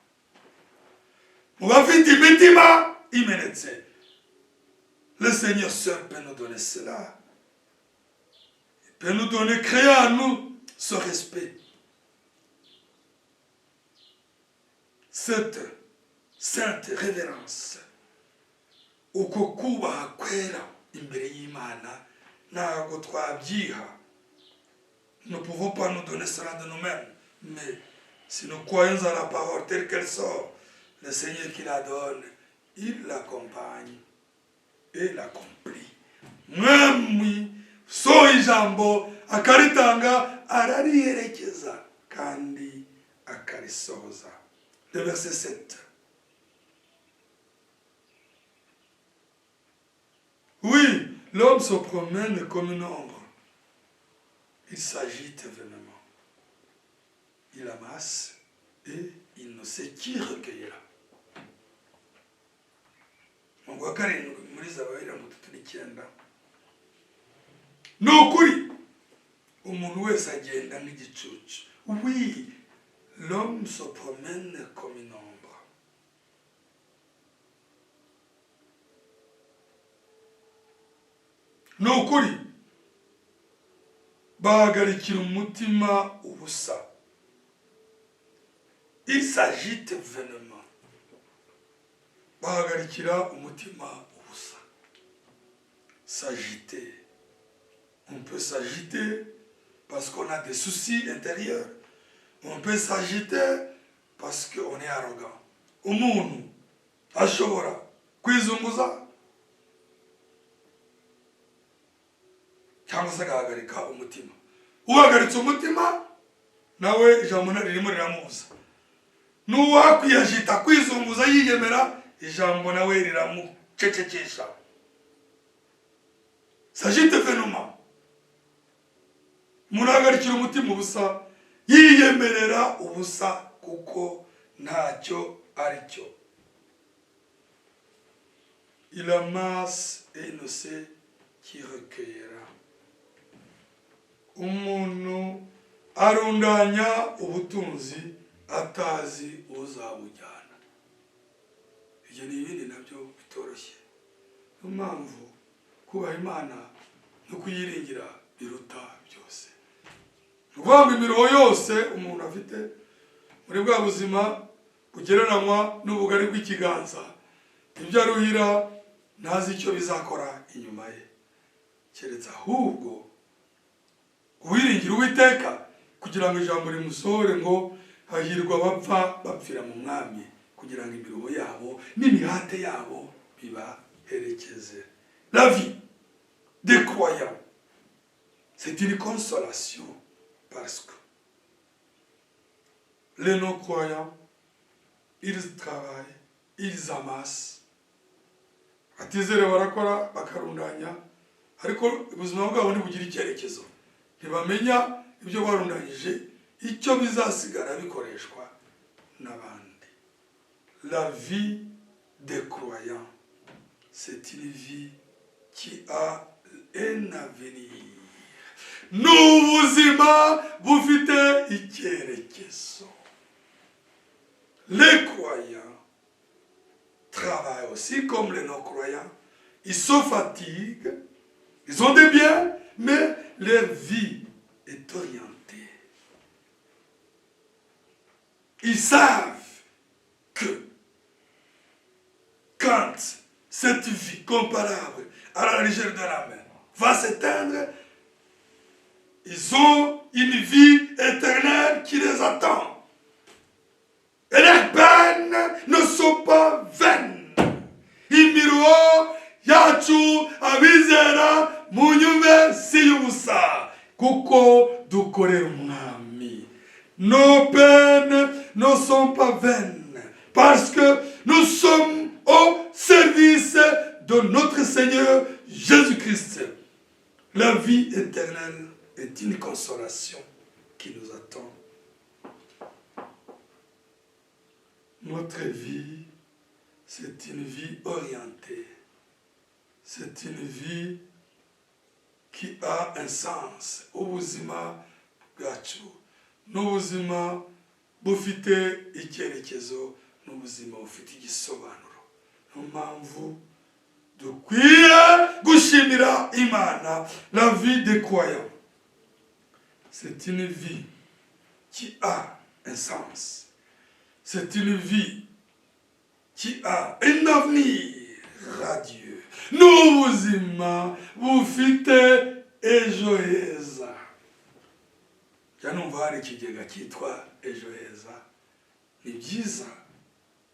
mu bafite imitima imenetse. Le Seigneur seul peut nous donner cela. Il peut nous donner, créer en nous ce respect, cette sainte révérence. Uko kubaha kwera imbere y'Imana ntabwo twabyiha. Nous ne pouvons pas nous donner cela de nous-mêmes, mais si nous croyons à la parole telle qu'elle sort, le Seigneur qui la donne, il l'accompagne et l'accomplit. Mwami so ijambo akaritanga, arariherekeza kandi akarisohoza. Le verset 7: Oui, l'homme se promène comme une ombre. Il s'agite vainement. Il amasse et il ne sait qui recueillera. Umurongo wa 7 muri Zaburi 39: Ni ukuri, umuntu wese agenda nk'igicucu. Oui, l'homme se promène comme une ombre. Ni ukuri, bahagarikira umutima ubusa. Il s'agite vainement. Bahagarikira umutima ubusa. S'agiter, on peut s'agiter parce qu'on a des soucis intérieurs. On peut s'agiter parce qu'on est arrogant. Umuntu ashobora kwizunguza cyangwa se agahagarika umutima. Uhagaritse umutima nawe ijambo ririmo riramubuza, n'uwakwiyajita, kwizunguza yiyemera, ijambo nawe riramucecekesha. S'agite vainement, umuntu ahagarikira umutima ubusa, yiyemerera ubusa kuko ntacyo ari cyo. Il amasse et ne sait qui recueillera. Umuntu arundanya ubutunzi atazi uzabujyana. Ibyo ni ibindi nabyo bitoroshye. Niyo mpamvu kubaha Imana no kuyiringira biruta byose. Ni ukuvuga ngo imiruho yose umuntu afite muri bwa buzima bugereranywa n'ubugari bw'ikiganza, ibyo aruhira ntazi icyo bizakora inyuma ye, keretse ahubwo uwiringira Uwiteka, kugira ngo ijambo rimusohore ngo hahirwa abapfa bapfira mu Mwami, kugira ngo imiruho yabo n'imihate yabo bibaherekeze. La vie des croyants, c'est une consolation, parce que les non-croyants, ils travaillent, ils amassent. Batizere barakora, bakarundanya, ariko ubuzima bwabo ntibugira icyerekezo, ntibamenya ibyo barundanyije icyo bizasigara bikoreshwa n'abandi. La vie des croyants, c'est une vie qui a un avenir. Ni ubuzima bufite icyerekezo. Les croyants travaillent aussi comme les non-croyants. Ils se fatiguent, ils ont des biens, mais leur vie est orientée. Ils savent que quand cette vie comparable à la légèreté de la main va s'éteindre, Ils ont une vie éternelle qui les attend. Et leurs peines ne sont pas vaines. Imiruho yacu abizera mu nyumve si y'ubusa, kuko dukorera Umwami. Nos peines ne sont pas vaines parce que nous sommes au service de notre Seigneur Jésus-Christ. La vie éternelle est une consolation qui nous attend. Notre vie, c'est une vie orientée. C'est une vie qui a un sens. Ubuzima bwacu n'ubuzima bufite icyerekezo, n'ubuzima bufite igisobanuro. Niyo mpamvu dukwiye gushimira Imana. La vie des croyants, c'est une vie qui a un sens, c'est une vie qui a un avenir radieux, n'ubuzima bufite ejo heza. Njya numva hari ikigega cyitwa Ejo Heza. Ni byiza,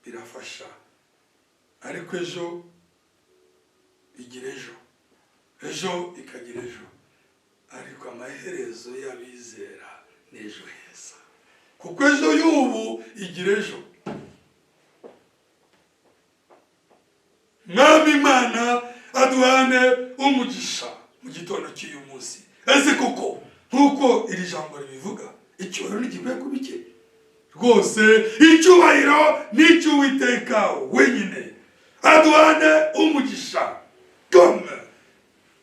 birafasha, ariko ejo igira ejo, ejo ikagira ejo, ariko amaherezo y'abizera ni ejo heza, kuko ejo y'ubu igira ejo. Mwami Imana aduhane umugisha mu gitondo cy'uyu munsi. Ese koko nk'uko iri jambo ribivuga, icyubahiro ntigikwiye kuba icye rwose? Icyubahiro ni icy'Uwiteka wenyine. Aduhane umugisha. Comme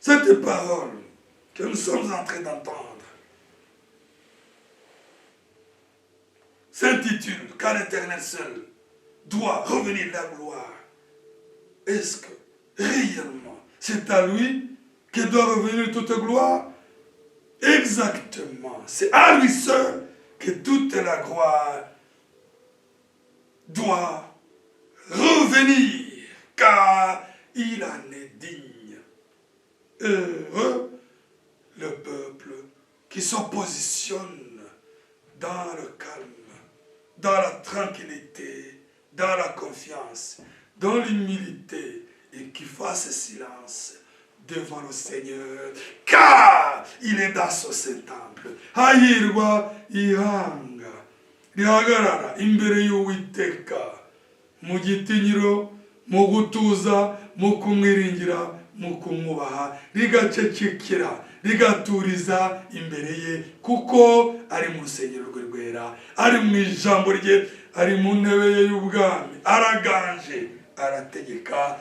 cette parole que nous sommes en train d'entendre s'intitule « Qu'à l'Éternel seul doit revenir la gloire », est-ce que réellement c'est à lui que doit revenir toute gloire? Exactement. C'est à lui seul que toute la gloire doit revenir, car il en est digne. Heureux le peuple qui se positionne dans le calme, dans la tranquillité, dans la confiance, dans l'humilité et qui fasse silence devant le Seigneur, car il est dans son saint temple. Hahirwa ihanga rihagarara imbere y'Uwiteka mu gitinyiro, mu gutuza, mu kumwiringira, mu kumwubaha, rigacecekera, rigaturiza imbere ye, kuko ari mu rusengero rwe rwera, ari mu ijambo rye, ari mu ntebe ye y'ubwami, araganje, arategeka.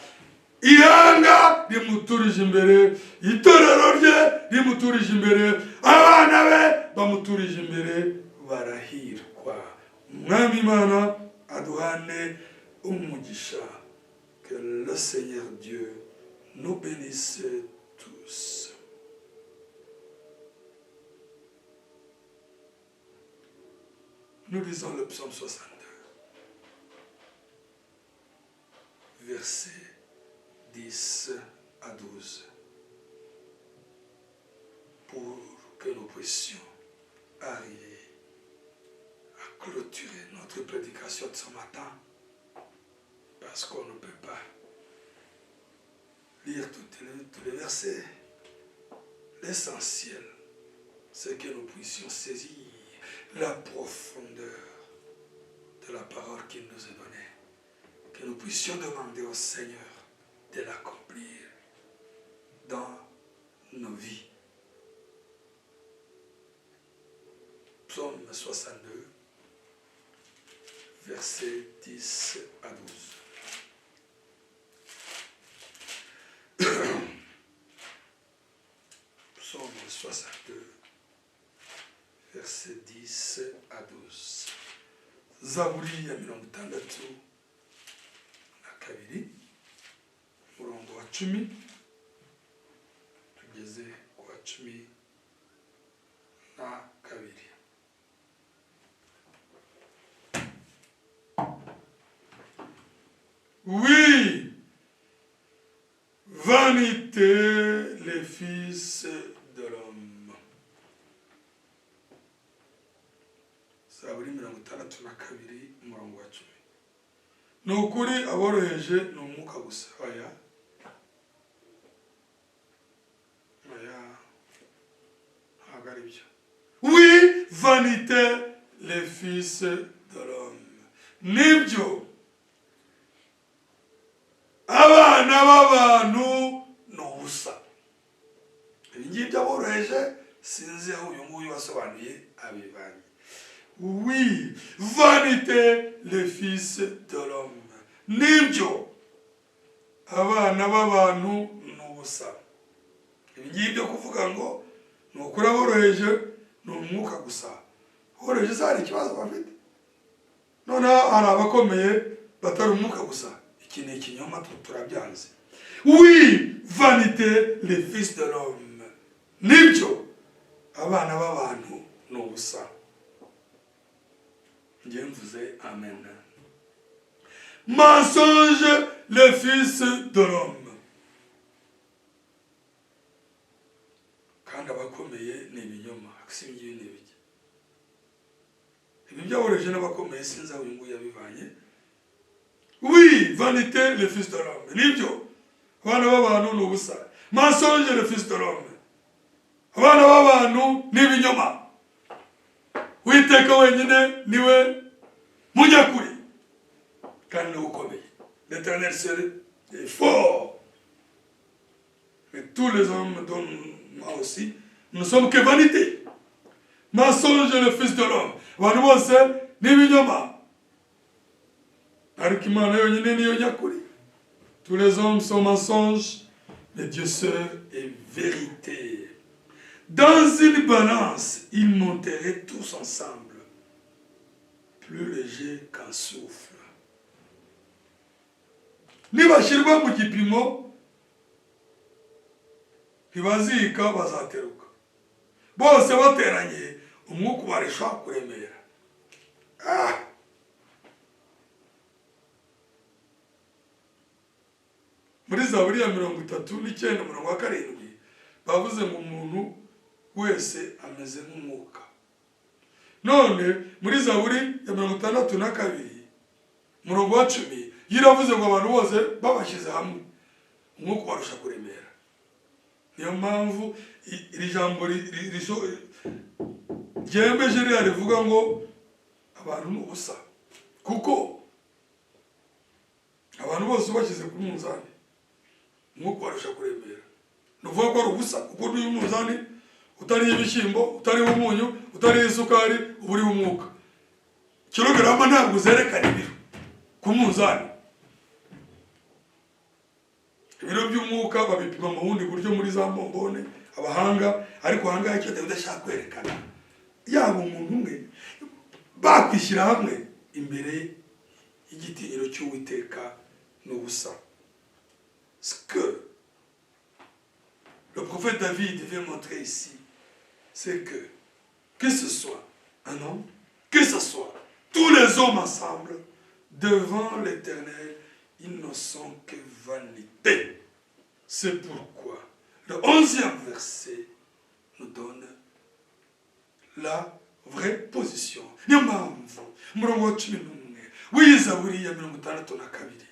Ihanga rimuturije imbere, itorero rye rimuturije imbere, abana be bamuturije imbere, barahirwa. Umwami Imana aduhane umugisha. Que le Seigneur Dieu nous bénisse tous. Nous lisons le psaume 62, versets 10 à 12, pour que nous puissions arriver à clôturer notre prédication de ce matin, parce qu'on ne peut pas lire tous les versets. L'essentiel, c'est que nous puissions saisir la profondeur de la parole qu'il nous est donnée, que nous puissions demander au Seigneur de l'accomplir dans nos vies. Psaume 62, versets 10 à 12. Psaume 62, versets 10 à 12. Zaburi ya 62, umurongo wa 10 tugeze ku wa 12. Oui, vanité les fils de l'homme. 2 umurongo wa 10. Ni ukuri aboroheje ni umwuka gusa. Oya, oya, ntabwo ari byo. Oui, vanité les fils de l'homme. Nibyo, abana b'abantu ni ubusa. Ibi ngibyo aboroheje sinzi aho uyu nguyu wasobanuye abivanye. Oui, vanité les fils de l'homme. Nibyo, abana b'abantu ni ubusa. Ibi ngibyo kuvuga ngo ni ukuri aboroheje ni umwuka gusa, aboroheje se hari ikibazo bafite? Noneho hari abakomeye batari umwuka gusa. Iki ni ikinyoma, turabyanze. Oui, vanité les fils de l'homme. Nibyo, abana b'abantu ni ubusa. Njye mvuze amen. Mensonge les fils de l'homme. Kandi abakomeye ni ibinyoma. Si ngibi ni ibiki? Ibi byaboroheje n'abakomeye sinzi aho uyu nguyu yabivanye. Oui, vanité les fils de l'homme. Nibyo, abana b'abantu ni ubusa. Mensonge les fils de l'homme. Abana b'abantu ni ibinyoma. Uwiteka wenyine niwe munyakuri kandi niwe ukomeye. L'Éternel seul est fort. Mais tous les hommes, dont moi aussi, nous ne sommes que vanité. Mensonge le fils de l'homme. Abantu bose ni ibinyoma, ariko Imana yonyine niyo nyakuri. Tous les hommes sont mensonges, mais Dieu seul est vérité. Dans une balance, ils monteraient tous ensemble, plus léger qu'un souffle. Nibashyirwa mu gipimo ntibazika, bazateruka bose bateranye, umwuka ubarusha kuremera. Ah! Muri Zaburi ya 39 umurongo wa 7 bavuze ngo umuntu wese ameze nk'umwuka. None muri Zaburi ya 62 umurongo wa 10 yiravuze ngo abantu bose babashyize hamwe umwuka ubarusha kuremera. Niyo mpamvu iri jambo ryembeje ririya rivuga ngo abantu ni ubusa, kuko abantu bose ubashyize ku munzani umwuka ubarusha kuremera. Ni ukuvuga ko ari ubusa, kuko n'uyu munzani utariho ibishyimbo, utariho umunyu, utariho isukari, uba uriho umwuka. Kilogarama ntabwo zerekana ibiro ku munzani. Ibiro by'umwuka babipima mu bundi buryo muri za bombone abahanga, ariko ahangaha icyo Dawidi ashaka kwerekana, yaba umuntu umwe bakwishyira hamwe imbere y'igitinyiro cy'Uwiteka ni ubusa. Ce que le prophète David veut montrer ici, c'est que ce soit un homme, que ce soit tous les hommes ensemble, devant l'Éternel, ils ne sont que vanité. C'est pourquoi le 11e verset nous donne la vraie position. Niyo mpamvu umurongo wa 11 w'iyi Zaburi ya 62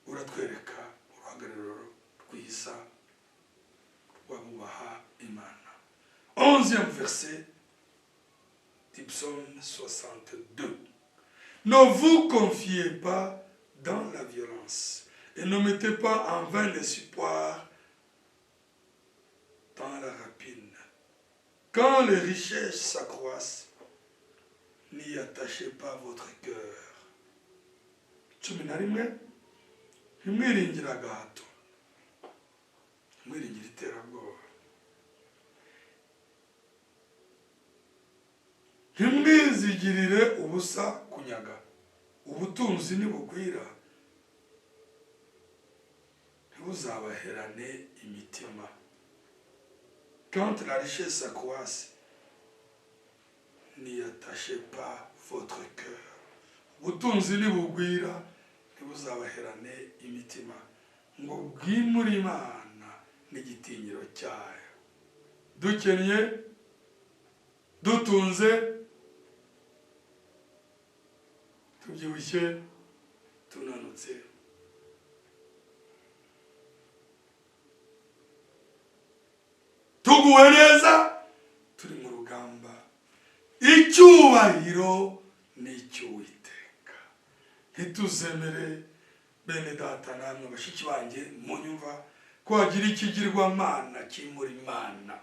uratwereka uruhagarariro rwiza rw'abubaha Imana. 11e verset du psaume 62. Ne vous confiez pas dans la violence et ne mettez pas en vain l'espoir dans la rapine. Quand les richesses s'accroissent, n'y attachez pas votre cœur. 11, ntimwiringire agahato, ntimwiringire iterabwoba, ntimwizigirire ubusa kunyaga. Ubutunzi nibugwira ntibuzabaherane imitima. Quand la richesse s'accroisse, n'y attachez pas votre cœur. Ubutunzi nibugwira ntibuzabaherane imitima, ngo bwimure Imana n'igitinyiro cyayo. Dukennye, dutunze, Tubyibushye, tunanutse, tuguwe neza, turi mu rugamba, icyubahiro ni icy'Uwiteka. Ntituzemere, bene data namwe bashiki banjye munyumva, ko hagira ikigirwamana kimura Imana.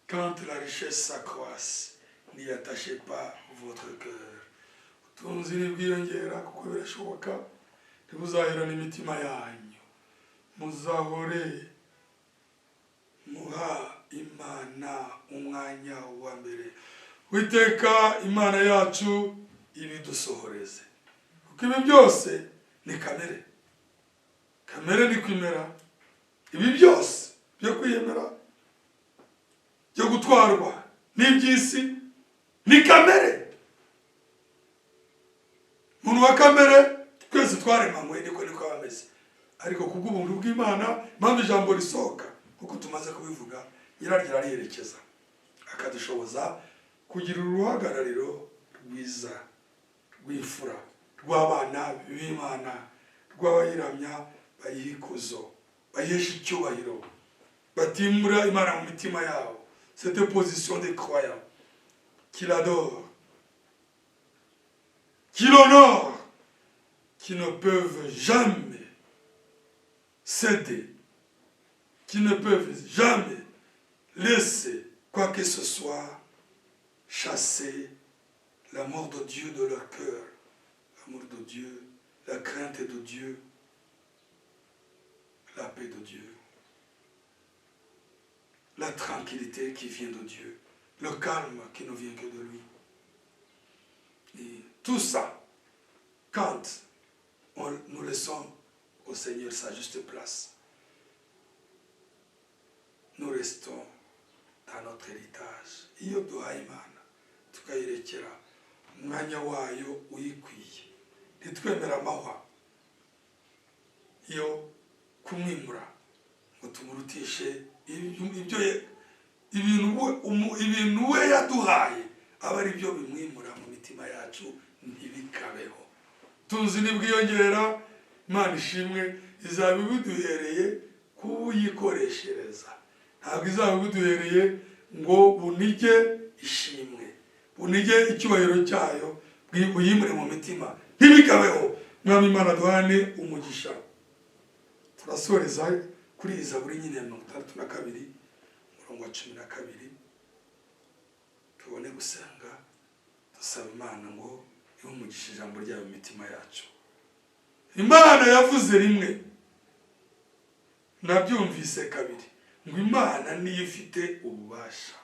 Quand la richesse s'accroisse, n'y attachez pas votre cœur. Ubutunzi nibwiyongera, kuko birashoboka, ntibuzahirane imitima yanyu. Muzahore muha Imana umwanya wa mbere. Witeka Imana yacu ibidusohoreze, kuko ibi byose ni kamere. Kamere ni kwimera. Ibi byose byo kwiyemera, byo gutwarwa n'iby'isi, ni kamere. Umuntu wa kamere, twese twaremanywe niko aba ameze. Ariko kubw'ubuntu bw'Imana, impamvu ijambo risohoka, kuko tumaze kubivuga, nyiraryo arariherekeza, akadushoboza kugira uruhagarariro rwiza rw'imfura, rw'abana b'Imana, rw'abayiramya, bayiha ikuzo, bayihesha icyubahiro, batimura Imana mu mitima yabo. Cette position des croyants qui l'adorent, qui l'honorent, qui ne peuvent jamais céder, qui ne peuvent jamais laisser quoi que ce soit chasser l'amour de Dieu de leur cœur, l'amour de Dieu, la crainte de Dieu, la paix de Dieu, la tranquillité qui vient de Dieu, le calme qui ne vient que de lui. Et tout ça, quand nous laissons au Seigneur sa juste place, nous restons dans notre héritage. Iyo duhaye Imana, tukayirekera umwanya wayo uyikwiye, ntitwemere amahwa yo kumwimura ngo tumurutishe ibintu we yaduhaye, aba ari byo bimwimura mu mitima yacu, ntibikabeho. Tuzi nibwiyongera, Imana ishimwe, izaba ibiduhereye kuwuyikoreshereza. Ntabwo izaba ibiduhereye ngo bunige ishimwe, bunige icyubahiro cyayo, buyimure mu mitima, ntibikabeho. Mwami Imana duhane umugisha. Turasoreza kuri iyi Zaburi nyine ya 62, umurongo wa 12, tubone gusenga dusaba Imana ngo ihe umugisha ijambo ryayo mu mitima yacu. Imana yavuze rimwe, nabyumvise kabiri, ngo Imana niyo ifite ububasha.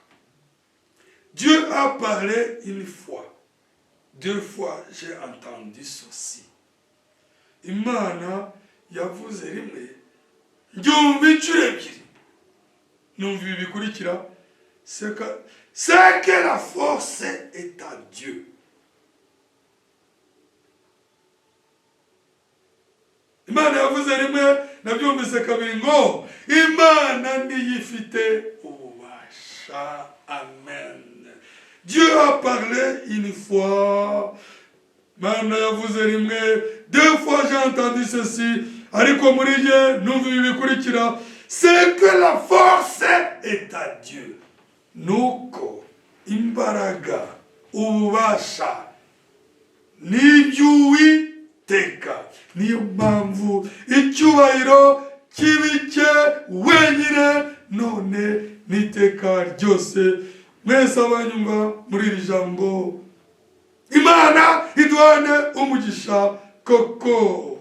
Dieu a parlé une fois, deux fois j'ai entendu ceci. Imana yavuze rimwe, mbyumva inshuro ebyiri, numva ibi bikurikira: c'est que la force est à Dieu. Imana yavuze rimwe, nabyumvise kabiri, ngo Imana niyo ifite ububasha. Amen. Dieu a parlé une fois, Imana yavuze rimwe, deux fois j'ai entendu ceci, ariko muri jye numva ibi bikurikira: c'est que la force est à Dieu, nuko imbaraga, ububasha n'iby'Uwiteka. Niyo mpamvu icyubahiro kibe icye wenyine, none n'iteka ryose. Mwese abanyumva muri iri jambo, Imana iduhane umugisha. Koko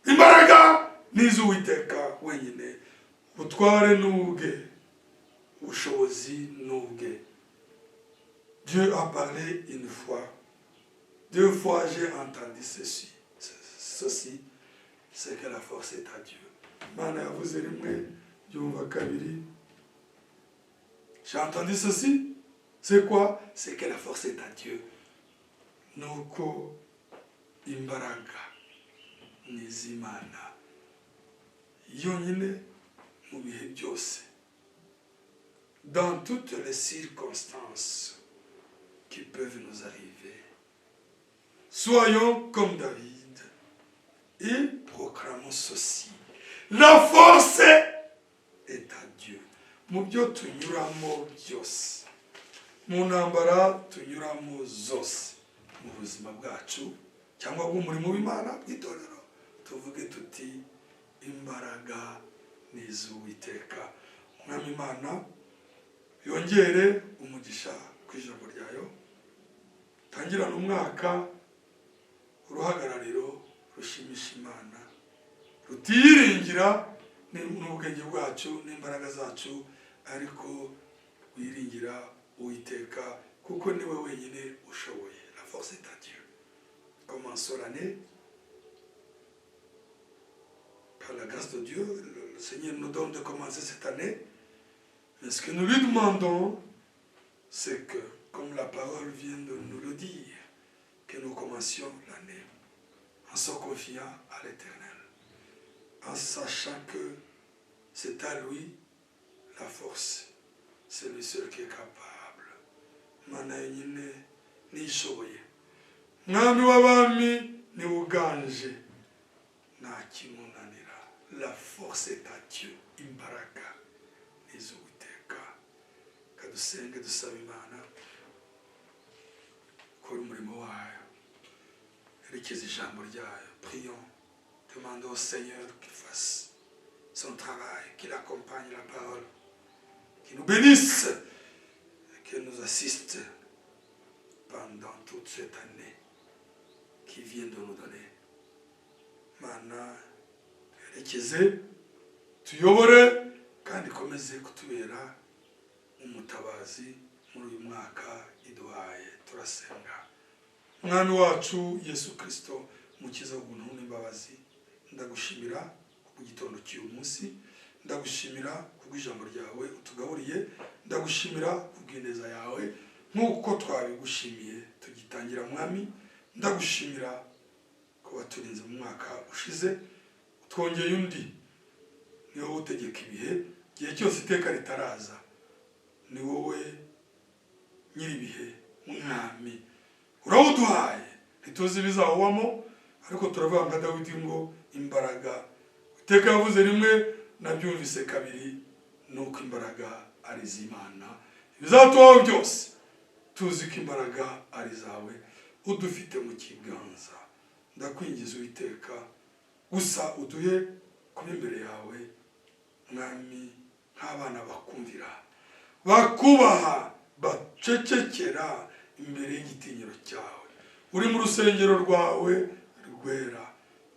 imbaraga ni iz'Uwiteka wenyine, ubutware ni ubwe, ubushobozi ni ubwe. Dieu a parlé une fois, deux fois j'ai entendu ceci. Ceci, c'est que la force est à Dieu. Imana yavuze rimwe, byumva kabiri. J'ai entendu ceci, c'est quoi? C'est que la force est à Dieu, nuko imbaraga ni iz'Imana yonyine mu bihe byose, dans toutes les circonstances. peuvent nous arriver. Soyons comme David et proclamons ceci: la force est à Dieu. Mu byo tunyuramo byose, mu ntambara tunyuramo zose, mu buzima bwacu cyangwa bw'umurimo w'Imana, bw'itorero, tuvuge tuti: "Imbaraga ni iz'Uwiteka." Umwami Imana yongere umugisha ku ijambo ryayo. Tangirana umwaka uruhagarariro rushimisha Imana, rutiyiringira n'ubwenge bwacu n'imbaraga zacu, ariko rwiringira Uwiteka, kuko niwe wenyine ushoboye. La force est à Dieu. Commençons l'année par la grâce de Dieu. Le Seigneur nous donne de commencer cette année, mais ce que nous lui demandons, c'est que, comme la parole vient de nous le dire, que nous commencions l'année en se confiant à l'Éternel, en sachant que c'est à lui la force, c'est lui seul qui est capable. Imana yonyine nishoboye. Mwami w'abami niwe uganje, nta kimunanira. La force est à Dieu. Imbaraga ni iz'Uwiteka. Kadusenge, dusaba Imana gukora umurimo wayo, yerekeza ijambo ryayo. Prions, demandons au Seigneur qu'il fasse son travail, qu'il accompagne la parole, qu'il nous bénisse et qu'il nous assiste pendant toute cette année qui vient de nous donner. Mana, twerekeze, tuyobore, kandi ikomeze kutubera umutabazi muri uyu mwaka iduhaye. Turasenga. Mwami wacu Yesu Kirisito, Mukiza w'ubuntu n'imbabazi, ndagushimira kubw'igitondo cy'uyu munsi, ndagushimira kubw'ijambo ryawe utugaburiye, ndagushimira kubw'ineza yawe nk'uko twabigushimiye tugitangira. Mwami, ndagushimira ko waturinze mu mwaka ushize, twongeye undi. Ni wowe utegeka ibihe, igihe cyose iteka ritaraza, ni wowe nyir'ibihe. Mwami, urawuduhaye, ntituzi ibizawubamo, ariko turavuga nka Dawidi ngo: "Imbaraga iteka yavuze rimwe, nabyumvise kabiri, ni uko imbaraga ari iz'Imana." Ibizatubaho byose, tuzi ko imbaraga ari zawe, udufite mu kiganza. Ndakwingiza Uwiteka, gusa uduhe kuba imbere yawe, Mwami, nk'abana bakumvira, bakubaha, bacecekera imbere y'igitinyiro cyawe uri mu rusengero rwawe rwera.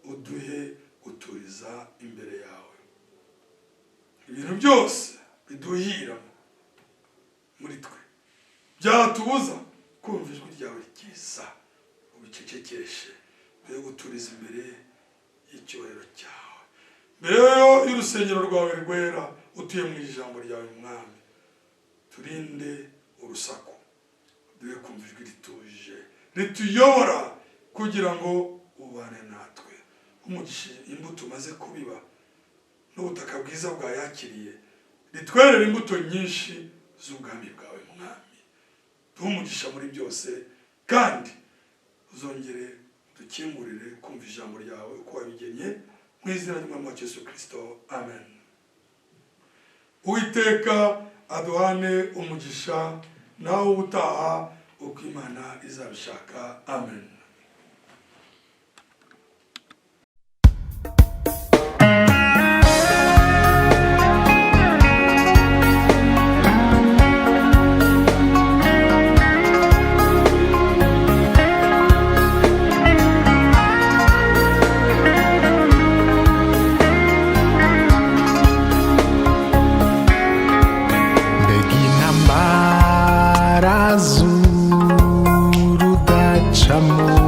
Uduhe guturiza imbere yawe, ibintu byose biduhira muri twe byatubuza kumva ijwi ryawe ryiza ubicecekeshe. Duhe guturiza imbere y'icyubahiro cyawe, mbere y'urusengero rwawe rwera utuye mu ijambo ryawe. Mwami, turinde urusaku, duhe kumva ijwi rituje rituyobora kugira ngo ubane natwe. Umugisha imbuto umaze kubiba n'ubutaka bwiza bwayakiriye, ritwerere imbuto nyinshi z'ubwami bwawe. Mwami, duhe umugisha muri byose, kandi uzongere dukingurire kumva ijambo ryawe uko wabigennye, mu izina ry'Umwami wacu Yesu Kirisito, amen. Uwiteka aduhane umugisha. Nawe ubutaha, uko Imana izabishaka. Amen. Mbega intambara z'urudacamo!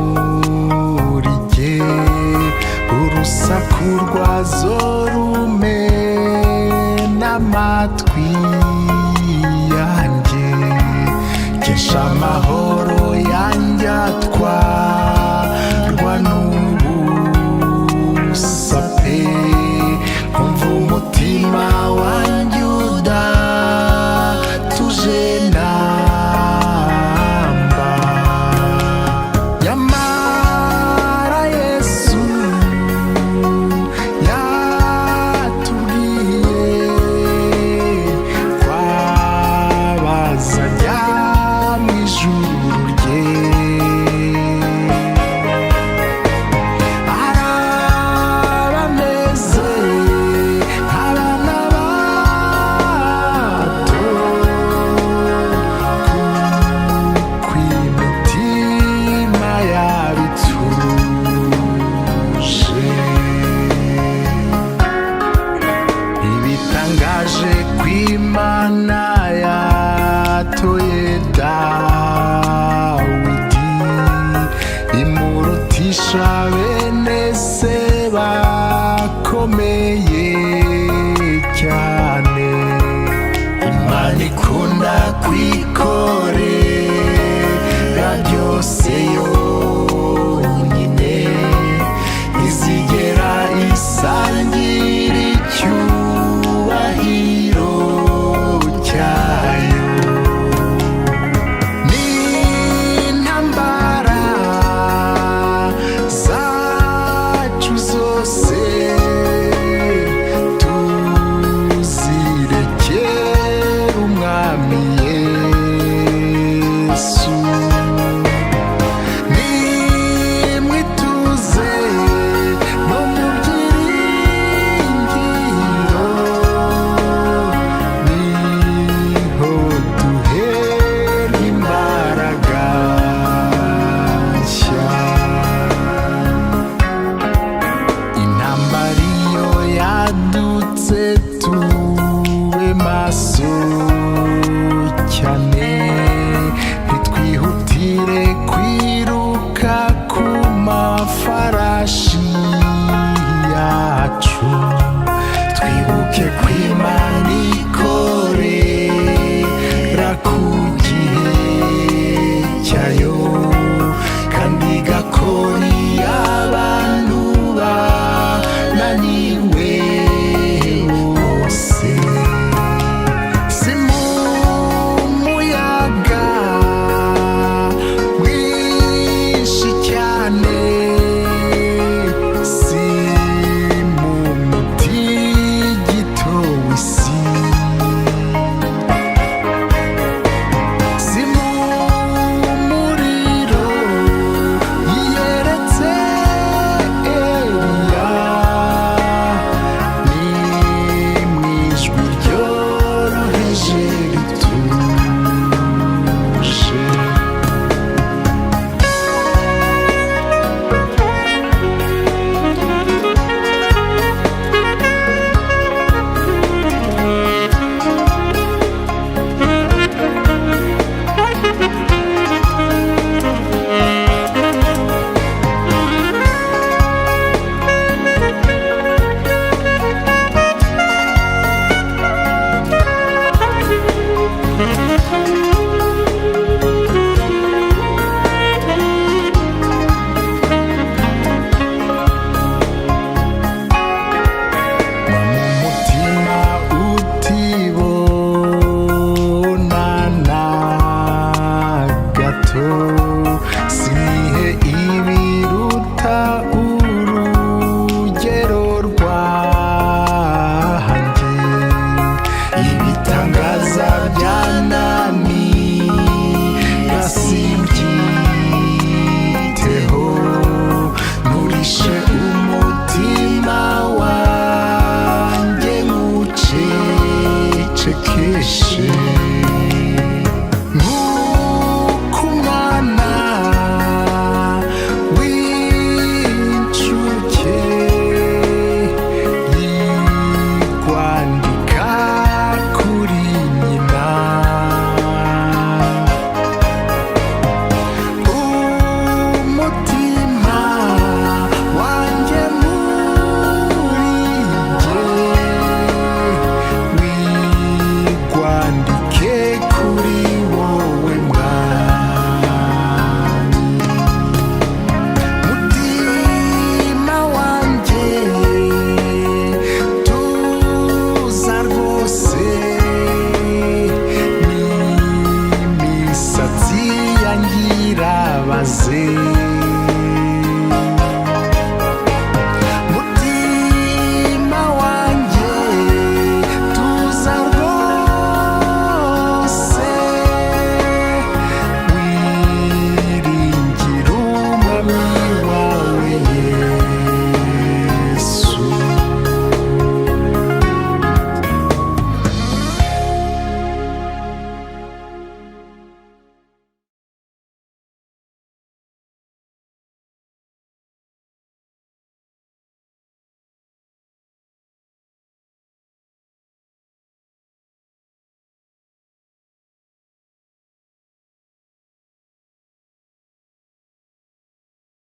Yanjye irabaze.